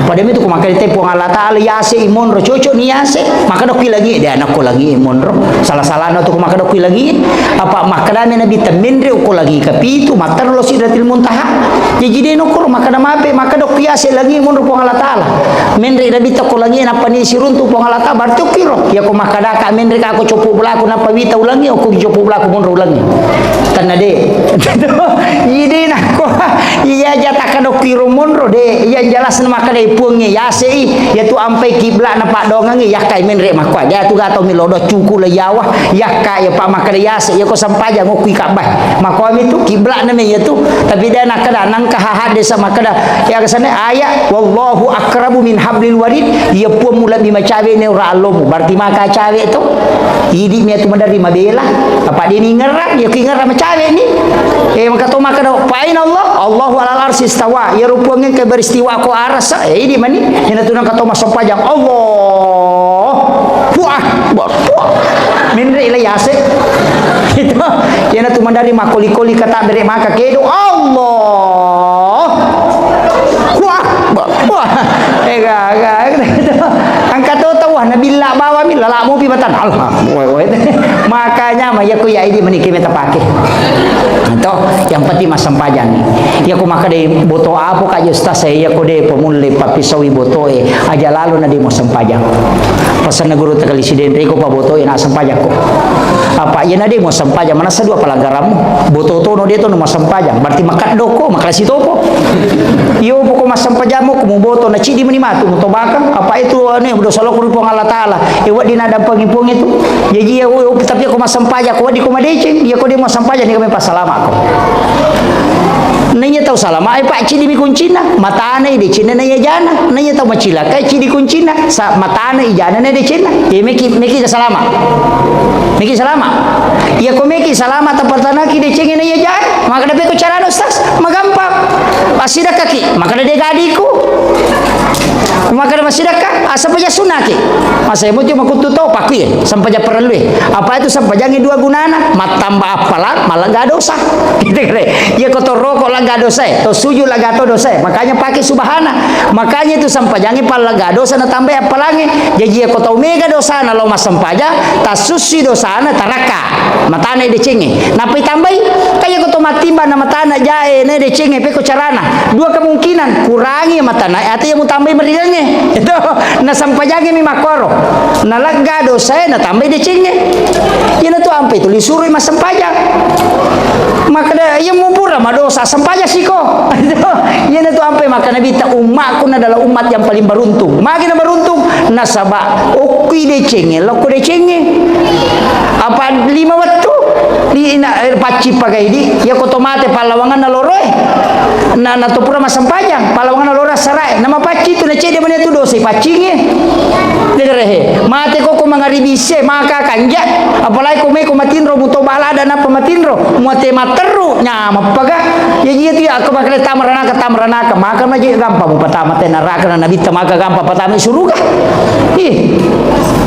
Pada mitu ko makkedai Puang Allah Taala, yase i monro, cocok ni yase, maka dokki lagi, de anakko lagi monro. Salah-salahna tu ko maka dokki lagi, apa makkedami Nabi temmenre ko lagi kapitu, mattaro lo Sidratil Muntaha. Jaji de nokkoro makkeda mape, maka dokki yase lagi monro Puang Allah Taala. Menre Nabi tokko lagi nappa ni siruntu Puang Allah Taala, berarti okkiro. Ya ko makkedaka menre ka ko copo bolaku nappa wita ulangi, okko copo bolaku monro ulangi. Tenna de. Ide nakko. Iya jataka dokki ro monro de. Iya jelasna makkedai Puangnge yase i. Iyatu ampai kibla'na paddoangengnge, yakkai menre' makkoa. De' atu gaga tau melo do cuku' le yawa, yakka iya pa' makkeda yase', iyako sempajang okki Ka'bah. Makkoami tu kibla'na me iyatu. Tapi de' nakkeda, nangka hahadde sa makkeda, iya kesana ayat, "Wallahu aqrabu min hablil warid," iya Puammu lebbi macawe' ne ura allomu. Berarti maka cawe' to. Idi' mi atu maderri mabela. Apa' de' ni ngerra, iya ki ngerra macawe' ni. Eh, maka to makkeda, "Fa aina Allah?" "Allahu alal arsy istawa." Iyaro Puang engka beristiwa ko arasa. Eh, idi' mani. Iyana tu nangka to massempajang, "Allahu Akbar." Wah. Menre' ila yase'. Itu. Iyana tu maderri makkoli-koli kata bere' maka kedo, "Allahu Akbar." Wah. Eh, ga, ga. Angka to tau, wah, nabilla bawami, lala' mopi matan. Alhamdulillah. Makanya, ma, iyako iya idi' mani ki meta pake. To, yang penting massempajang. Iyako makkeda boto' apo ka ustaz, iyako de' pamulle pappisaui boto'e, aja' lalo na de' massempajang. Pasanna guru takali sidenre ko pa boto'e na sempajakko. Apa' iyana de' massempajang, manessa dua pelanggaranmu. Boto' tono de' tono massempajang, berarti makeddo ko, makalasi topo. Iyo poko massempajammu ko muboto' na ciddi mani matu mutobakang. Apa' itu anu dosa lo ko ri Puang Allah Taala. E, wedding naddampengi Puang itu. Jaji iya, tapi ko massempajang ko wedding ko madeceng, iya ko de' massempajang ni kami passalama'ko. Naiya tau salama' e pacciddi mi kuncinna, matana i decenna naiya jana. Naiya tau macilaka e ciddi kuncinna, sa matana i jana na decenna. Iya meki, meki salama'. Meki salama'. Iya ko meki salama' tappatanaki decengnge naiya jae. Makkeda pekko carana ustaz? Magampang. Assidakkaki. Makkeda de' gadiku. Makkeda massidakka, ah, sempajang sunnaki. Masa emo tu makuttu to, pakui, sempajang parellui. Apa itu sempajangnge dua gunana? Mattamba appalang, mallegga dosa. Gitu kan? Iya ko to roko' legga dosa e, to sujud legga to dosa e. Makanya pakai subhana. Makanya itu sempajangnge pallegga dosa natambai appalangnge. Jaji iya ko tau mega dosana lao massempajang, tassussi dosana tarakka. Matana i decengnge. Nappa itambai, kaya ko to mattimbang na matana jae, na decengnge, pekko carana. Dua kemungkinan, kurangi matana, atau iya mutambai meriangnge. Itu, na sempajangnge mi makkoro. Na legga dosae, na tambai decengnge. Iyana tu ampai tu lisurui massempajang. Makkeda, iya mupura madosa, sempajang siko. Itu, iyana tu ampai makkeda Nabitta, "Ummakku na adalah umat yang paling beruntung." Magi na beruntung? Nasaba' okkui decengnge, lokko decengnge. Apa lima wettu? Di ina, eh, pacci pagai di, iya ko to mate pallawanganna loroe. Na, na to pura massempajang, pallawanganna loro assarae. Na mapacci tu na cedde' mani tu dosa paccingnge. Degerehe, mate ko ko mangaribi isse, maka kanja. Apalagi ko me ko matinro, mutoba lada nappa matinro, muate matteru, nyamappaga. Iya, iya tu iya, ko makkeda tama ranaka, tama ranaka, maka maje gampang mupatama te naraka na Nabitta, maka gampang patama suruga. Ih,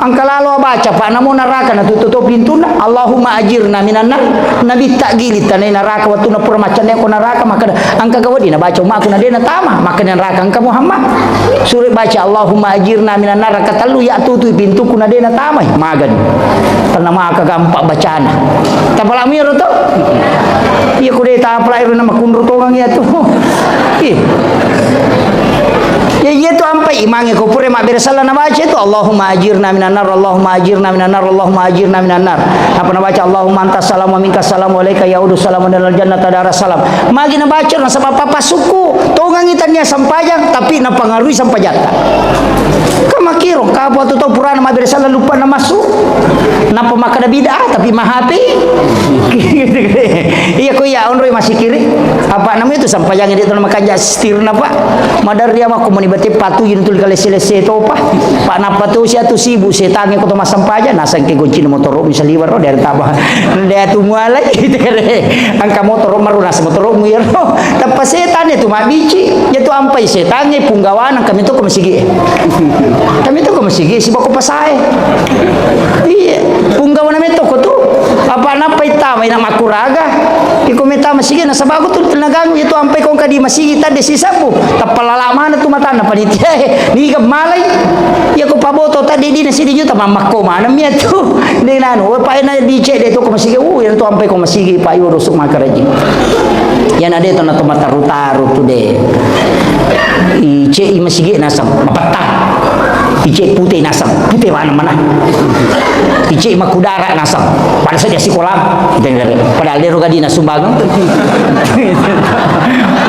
angka lalo baca, Pak, namo naraka na tutup pintunna. Allahumma ajirna minan nar. Nabitta gili tanai naraka, wettunna pura maccanne ko naraka, makkeda, angka gawadi na baca ummaku na de' na tama, makkeda naraka engka Muhammad. Sure baca, Allahumma ajirna minan nar, katellu iya tutui pintuku na de' na tamai, magani. Tenna maka gampang bacana. Tapalami ro to? Iya, ko de' tapalai ro na makunru tongang iya tu. Ih. Ya, iya tu ampai imangnge ko pura mabbere salla na baca itu, Allahumma ajirna minan nar, Allahumma ajirna minan nar, Allahumma ajirna minan nar. Apa na baca, Allahumma antas salam wa minkas salam wa alaika yaudu salam wa dalal jannata daras salam. Magi na baca nasaba' papa suku, tongangi tania sempajang, tapi napangarui sempajatta. Ka makkiro, ka apa tu tau purana mabbere salla luppa na massu. Nappa makkeda bid'ah, tapi mahape. Iya ko iya onroi masikiri. Apa namanya tu sempajangnge de' to na makanja' setirna, Pak. Maderri ama ko mani bate patu yuntul kalese-lese to, Pak. Pak nappa tu sia tu sibuk setangnge ko to massempajang, nasengke goncina motoro' mi saliweng ro, de' taba. De' tu mualai, gitu kan. Angka motoro' maru nasa motoro' mu iyaro. Tappa setangnge tu mabbici, iya tu ampai setangnge punggawana kami to ko masigi. Kami to ko masigi, sibako pasae. Iya, punggawana metto ko tu. Apa nappa ittama ina makkuraga? Iko metta masigi nasaba' ko tu tenaganggu iya tu ampai ko engka di masigi tadde' sisabbu. Tappa lala' mana tu matanna panitia e. Niga malai. Iya ko paboto tadde' di nasidi juta mammakko mana mi iya tu. De' nanu, oh, pa ina di cedde' to ko masigi. Uh, iya tu ampai ko masigi, pa iwo dosu makaraji. Iyana de' to na to mataru-taru tu de'. Ice' i masigi naseng, mapetta. Ice' pute naseng, pute mana mana. Icek makudara naseng. Pada saja sikola. Padahal dero gadina sumbangan.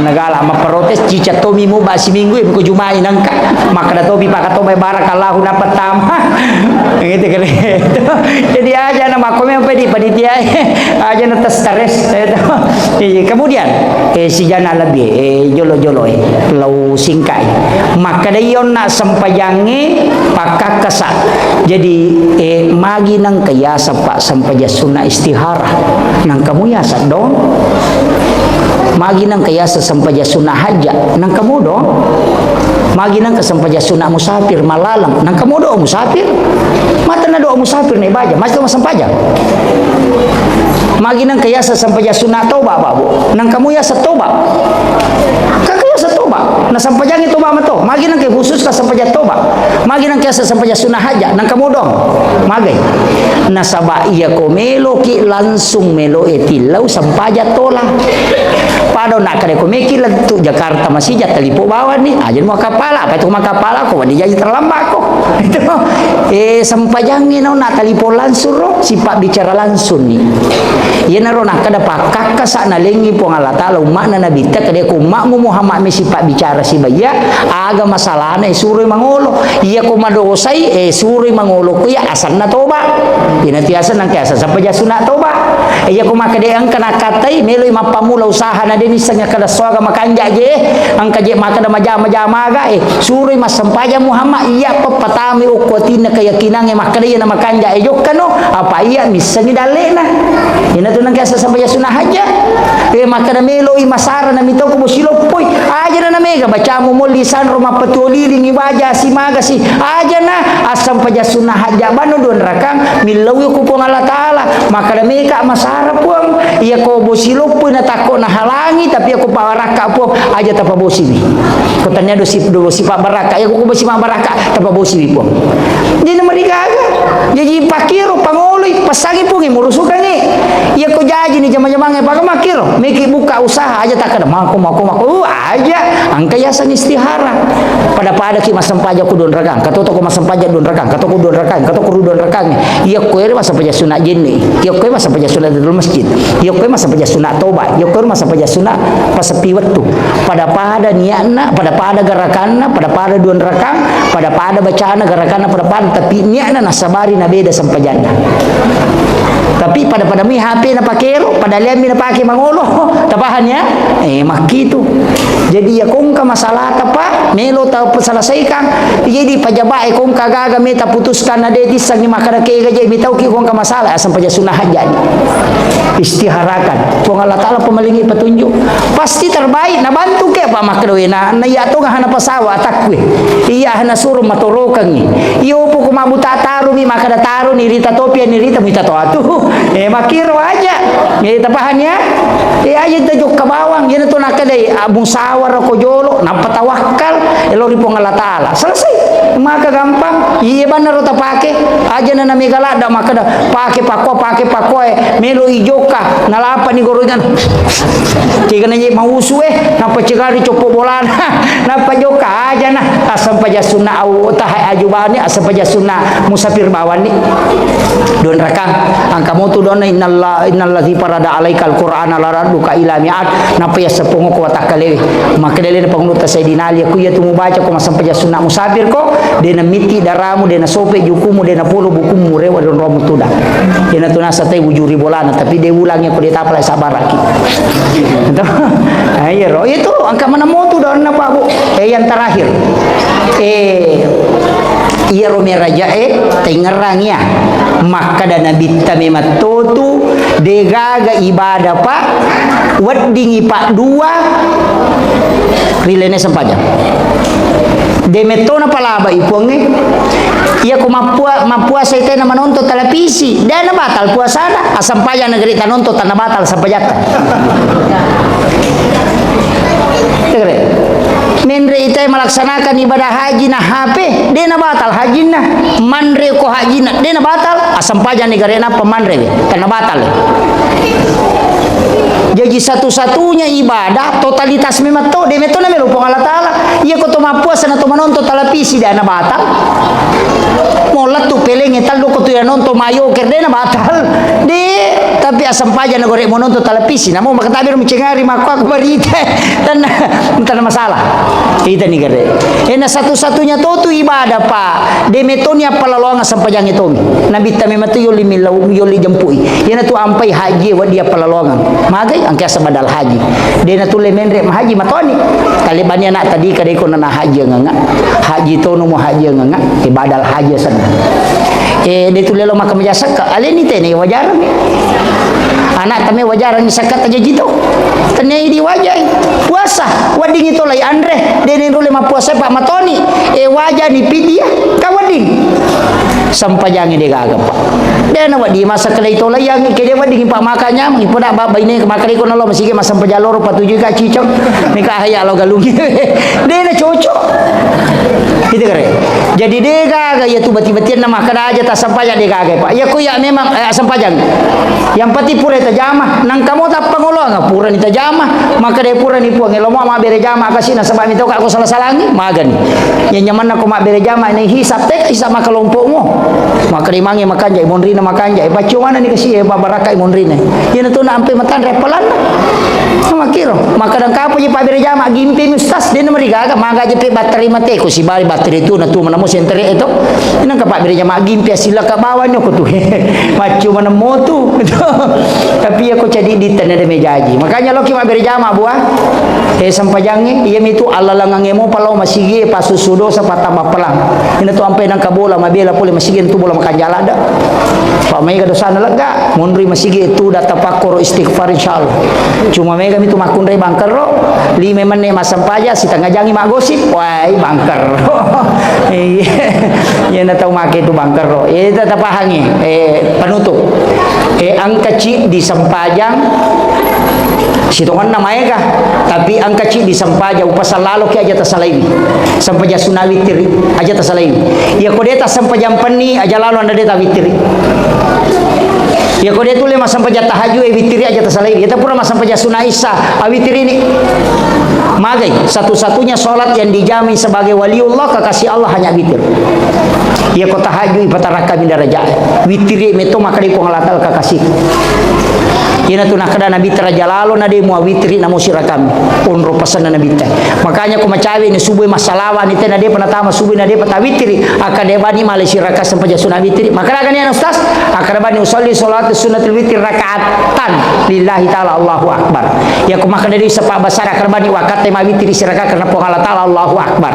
Nagala mapparotes, cicak tomi muba siminggu, ko jumai nangka. Makkada tomi pakatoba barakallahu napattama. Gitu kere. Jadi aja na makko memang pedi panitia. Aja na tes teres. Iya, kemudian, eh, sijana lebih, eh, jolo-jolo, eh, lau singkai. Makkada ionna sempajangnge pakkakkasa. Jadi, eh, magi nangka yaseng, Pak, sempajang sunna istihara. Nangka mu yaseng dong. Magi nangka yaseng sempajang sunna hajja. Nangka mu dong. Magi nangka sempajang sunna musafir, malaleng. Nangka mu doa musafir. Mata na doa musafir ne baja. Masih masempajang. Magi nangka yaseng sempajang sunna toba, Pak, Bu. Nangka mu yaseng toba. Kaka yaseng toba. Na sempajangngi toba mato. Magi nangka khusus ka sempajang toba. Magi nangka yaseng sempajang sunna hajja. Nangka mu dong. Magai. Nasaba iya ko meloki langsung melo e tillau sempajang tola. Pada nakkada ko meki lettu Jakarta masija talipo bawani. Aja mua kapala. Apa itu makapala ko wani jaji terlambat ko. Itu. Eh, sempajangngi nauna talipo langsung ro. Sipabbicara langsung ni. Iyanaro nakkada pakkakkasa nalengngi Puang Allah Ta'ala umma'na Nabitta, kada ko umma'mu Muhammad mi sipabbicara sibaya, aga masalahna, eh, suroi mangolo. Iya ko madosai, eh, suroi mangolo ko iya asanna toba. Ina tiasa nang tiasa sapa ja sunna toba. Eh, iya ko makkeda engka nakkatai, meloi mappammula usaha na de nissengngi kada soaga makanja je, engka je makkeda majama-jama aga, eh, suroi massempajang Muhammad, iya peppatamai okko atinna keyakinangnge makkeda iya na makanja, eh, jokkano. Apa iya missengngi dallena. Ina tu nengka sesama ya sunah haja. Eh, makkeda melo i masara na mitau ko bosi loppoi. Aja na mega bacamu molli sanro mappatuo lilingi baja si maga si. Aja na asam paja sunah haja bano duan rakang millau ku Puang Allah Taala. Makkeda meka masara Puang. Iya ko bosi loppoi na takko na halangi, tapi aku parakka Puang aja tapa bosi mi. Ko tanya dosi, dosi pa baraka. Iya ko bosi ma baraka. Tapa bosi mi Puang. Jadi marigaga. Jadi pakiro pangoloi, passangi Puang, murusukangi. Iya ko jaji ni jama-jamange, paka makiro. Meki buka usaha aja takkada, mako, mako, mako. Uh, aja. Angka yaseng istihara. Pada-pada ki massempajang ku duan rakang. Katoto ko massempajang duan rakang. Katoko duan rakang. Katoko ru duan rakang. Iya ko ere massempajang sunat jenne. Iya ko massempajang sunat dalam masjid. Iya ko massempajang sunat toba. Iya ko massempajang sunat pasepi wettu. Pada-pada niatna, pada-pada gerakanna, pada-pada duan rakang, pada-pada bacana gerakanna, pada-pada, tapi niatna nasabari na beda sempajanna. Tapi pada-pada mi H P na pakero, pada liammi na pake mangolo, tapahan ya? Eh, makkitu. Jadi ya kongka masalahta, Pak, melo ta selesaikan. Jadi pajaba e kongka gaga meta putuskan na de tissangi makkada kega je mitauki kongka masalah, asam paja sunah jadi. Istiharakan. Puang Allah Ta'ala pemalingi petunjuk. Pasti terbaik, nabantu ke apa makkeda we, na, na iya to hana pasawa atakku. Iya hana suruh matorokangi. Iyo puku mabuta tarumi makkeda taruni rita topi ni rita muita to atu. Eh, makiro aja. Eh, tapahan ya. Eh, aja tajokka bawang. Iya na to nakkeda, ah, musawara ko jolo, nappa tawakkal, elo ri Puang Allah Ta'ala. Selesai. Maka gampang. Iya banna ro tapake. Aja na namega ladda makkeda pake pakko, pake pakko, eh. Melo i jokka, nalapani goroikan. Cegana je mausu, eh, nappa cegari coppo bolana. Nappa jokka aja na, asam paja sunna au, taha ajubani, asam paja sunna musafir bawani. Don rakang, angka motu don, innalla-, innalladzi farada alaikal qur'ana laradduka ila mi'ad, nappa yasseppongo ko watakkalewe. Makkedalena pangulutta Sayyidina Ali, ku iya tu mubaca ko masam paja sunna musafir ko, dena mitti daramu, dena sope jukumu, dena polo bukumu, rewa don romu tuda. Dena tu nasa tai wujuri bolana, tapi de ulangi ko de tapalai sabaraki. Nah, iya ro. Itu angka mana motu donna, Pak, Bu. Eh, yang terakhir. Eh, iya ro meraja, eh, tengerang ya. Makkada Nabitta memattotu, degaga ibadah, Pak. Weddingi, Pak, dua. Rilene sempajang. De mettona palaba i Puangnge. Iya ko mappua-, mappuasa itena manonton televisi. Dena batal puasana. Asam paja negeri tanonton tanna batal sampajatta. Tegere. Menre itai melaksanakan ibadah haji na H P, dena batal hajinna. Manre ko hajinna, dena batal, asam paja negara nappa manre we, tanna batal. Jaji satu-satunya ibadah totalitas memang to, de metto na melo Puang Allah Taala. Iya ko to mappuasa na to manonton televisi, dena batal. Mola tu pelenge tallo ko tu ya nonton mayo kerdena batal. De, tapi asempajang na gore mo nonton televisi, namo makatabe mucengari makko aku barita. Tanna, tanna masalah. Itani gare. Ena satu-satunya to tu ibadah, Pak. De metoni appalaloang asempajang etomi. Nabi tame matu yoli milau, yoli jempui. Yana tu ampai haji wa dia palaloangan. Magai angke asa badal haji. De na tulle menre mahaji matoni. Talebani anak tadi kadai ko nana haji nganga. Haji tono mo haji nganga. E badal haji sana. E de tulle lo maka majasakka. Aleni tene wajarang. Anak tame wajarang sakka tajaji to. Tene di wajai. Puasa. Wadingi to lai anre. De ne rule mapuasa pa matoni. E wajani pidia. Kawading. Sampajangi de gaga, Pak. De na wedding masa kelai tolaiang, ke de wedding, Pak, makanya, ipoda ba-, baine makare ko nalo masigi masampajang loro patujui ka cicong. Mika haya lo galungi. De na cocok. Itu kare. Jadi de gaga ya tu bati-batian na makkeda aja tasampajang de gaga, Pak. Ya ko ya memang, eh, sampajang. Yang penting pura tajama, nang kamu tappangoloang, pura ni tajama, maka de pura ni puang, elomo mabbere jama kasi nasaba mitoka ko salah-salangi, magani. Yang nyamanna ko mabbere jama, ini hisab tek, hisab maka lompokmu. Maka de mange makanja, monrina makanja, e paccu mana ni kasi, e babaraka monrina. Iyana tu na ampe matanre pelan. Sama kiro, maka dan kapo je pabbere jama, gimpi mi ustaz, de na marigaga, maga je pe batteri mate, ko sibari batteri tu, na tu mana mo sentere itu. Ini ka pabbere jama, gimpi asila ka bawah nyoko tu. Paccu mana mo tu. Tapi ya ko cadi di tenda de mejaji. Makanya lo ki mabbere jama, buah. Eh, sempajangnge, iya mitu allalangangnge mopa lao masigi, pasusu dosa, patama pelang. Ina tu ampe nangka bola, mabela pole masigi, tu bola makanjala ada. Pak maega dosana lega, munri masigi tu data pakkoro istighfar, insyaallah. Cuma mega mitu makkunrai bangkerro, lima menne massempajang, sitengah jangi maggosip, wai bangkerro. Iya. Iya na tau make tu bangkerro. Iya, ta-, tapahangi. Eh, penutup. Eh, engka ci di sempajang, sitonganna maega, tapi engka ci di sempajang, upasang laloki aja tasalaiwi. Sempajang sunna witiri, aja tasalaiwi. Iya ko de tassempajang penni, aja lalo anda de tawitiri. Iya ko de tulle massempajang tahajud, eh, witiri aja tasalaiwi. Iya ta pura massempajang sunna isya, awitiri ni. Magai, satu-satunya sholat yang dijamin sebagai waliullah, kekasih Allah, hanya witir. Iya ko tahajud, ipatarakami darajat. Witiri meto makkedai Puang Allah Ta'ala kakasi. Iyana tu nakkeda Nabi, teraja lalo na de mua witiri namo sirakami. Onro pasanna Nabi te. Makanya ko macawe ni subuh massalawa ni te na de pa natama subuh na de pa tawitiri. Akkeda bani male siraka sempajang sunna witiri. Makkeda gani ana ustaz? Akkeda bani usalli salatu sunnatul witri rakaatan lillahi ta'ala, Allahu Akbar. Iya ko makkeda dui sepa basara, akkeda bani wakkatte mawitiri siraka karena Puang Allah Ta'ala, Allahu Akbar.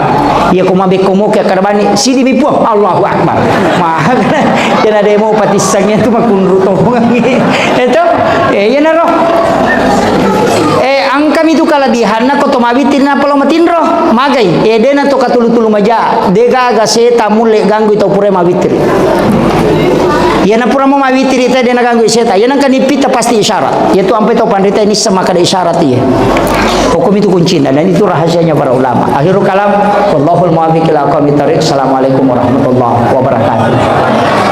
Iya ko mabekko moke, akkeda bani sidi mi Puang, Allahu Akbar. Ma-, kena demo patissangnge tu makunru tongangi. Itu, eh, iya naro. Eh, angkami tu kalabihanna ko to mawitiri na palo matinro. Magai, eh, dena to katulu-tulu maja. De gaga seta mulle ganggu tau pura mawitiri. Iyana pura mo mawitiri te de naganggu seta. Iyana engka nipita pasti isyarat. Iyatu ampe tau panrita nissa makkeda isyarat iya. Hukum itu kuncinya dan itu rahasianya para ulama. Akhirul kalam, wallahul muwaffiq ila aqwamit thariq. Assalamualaikum warahmatullahi wabarakatuh.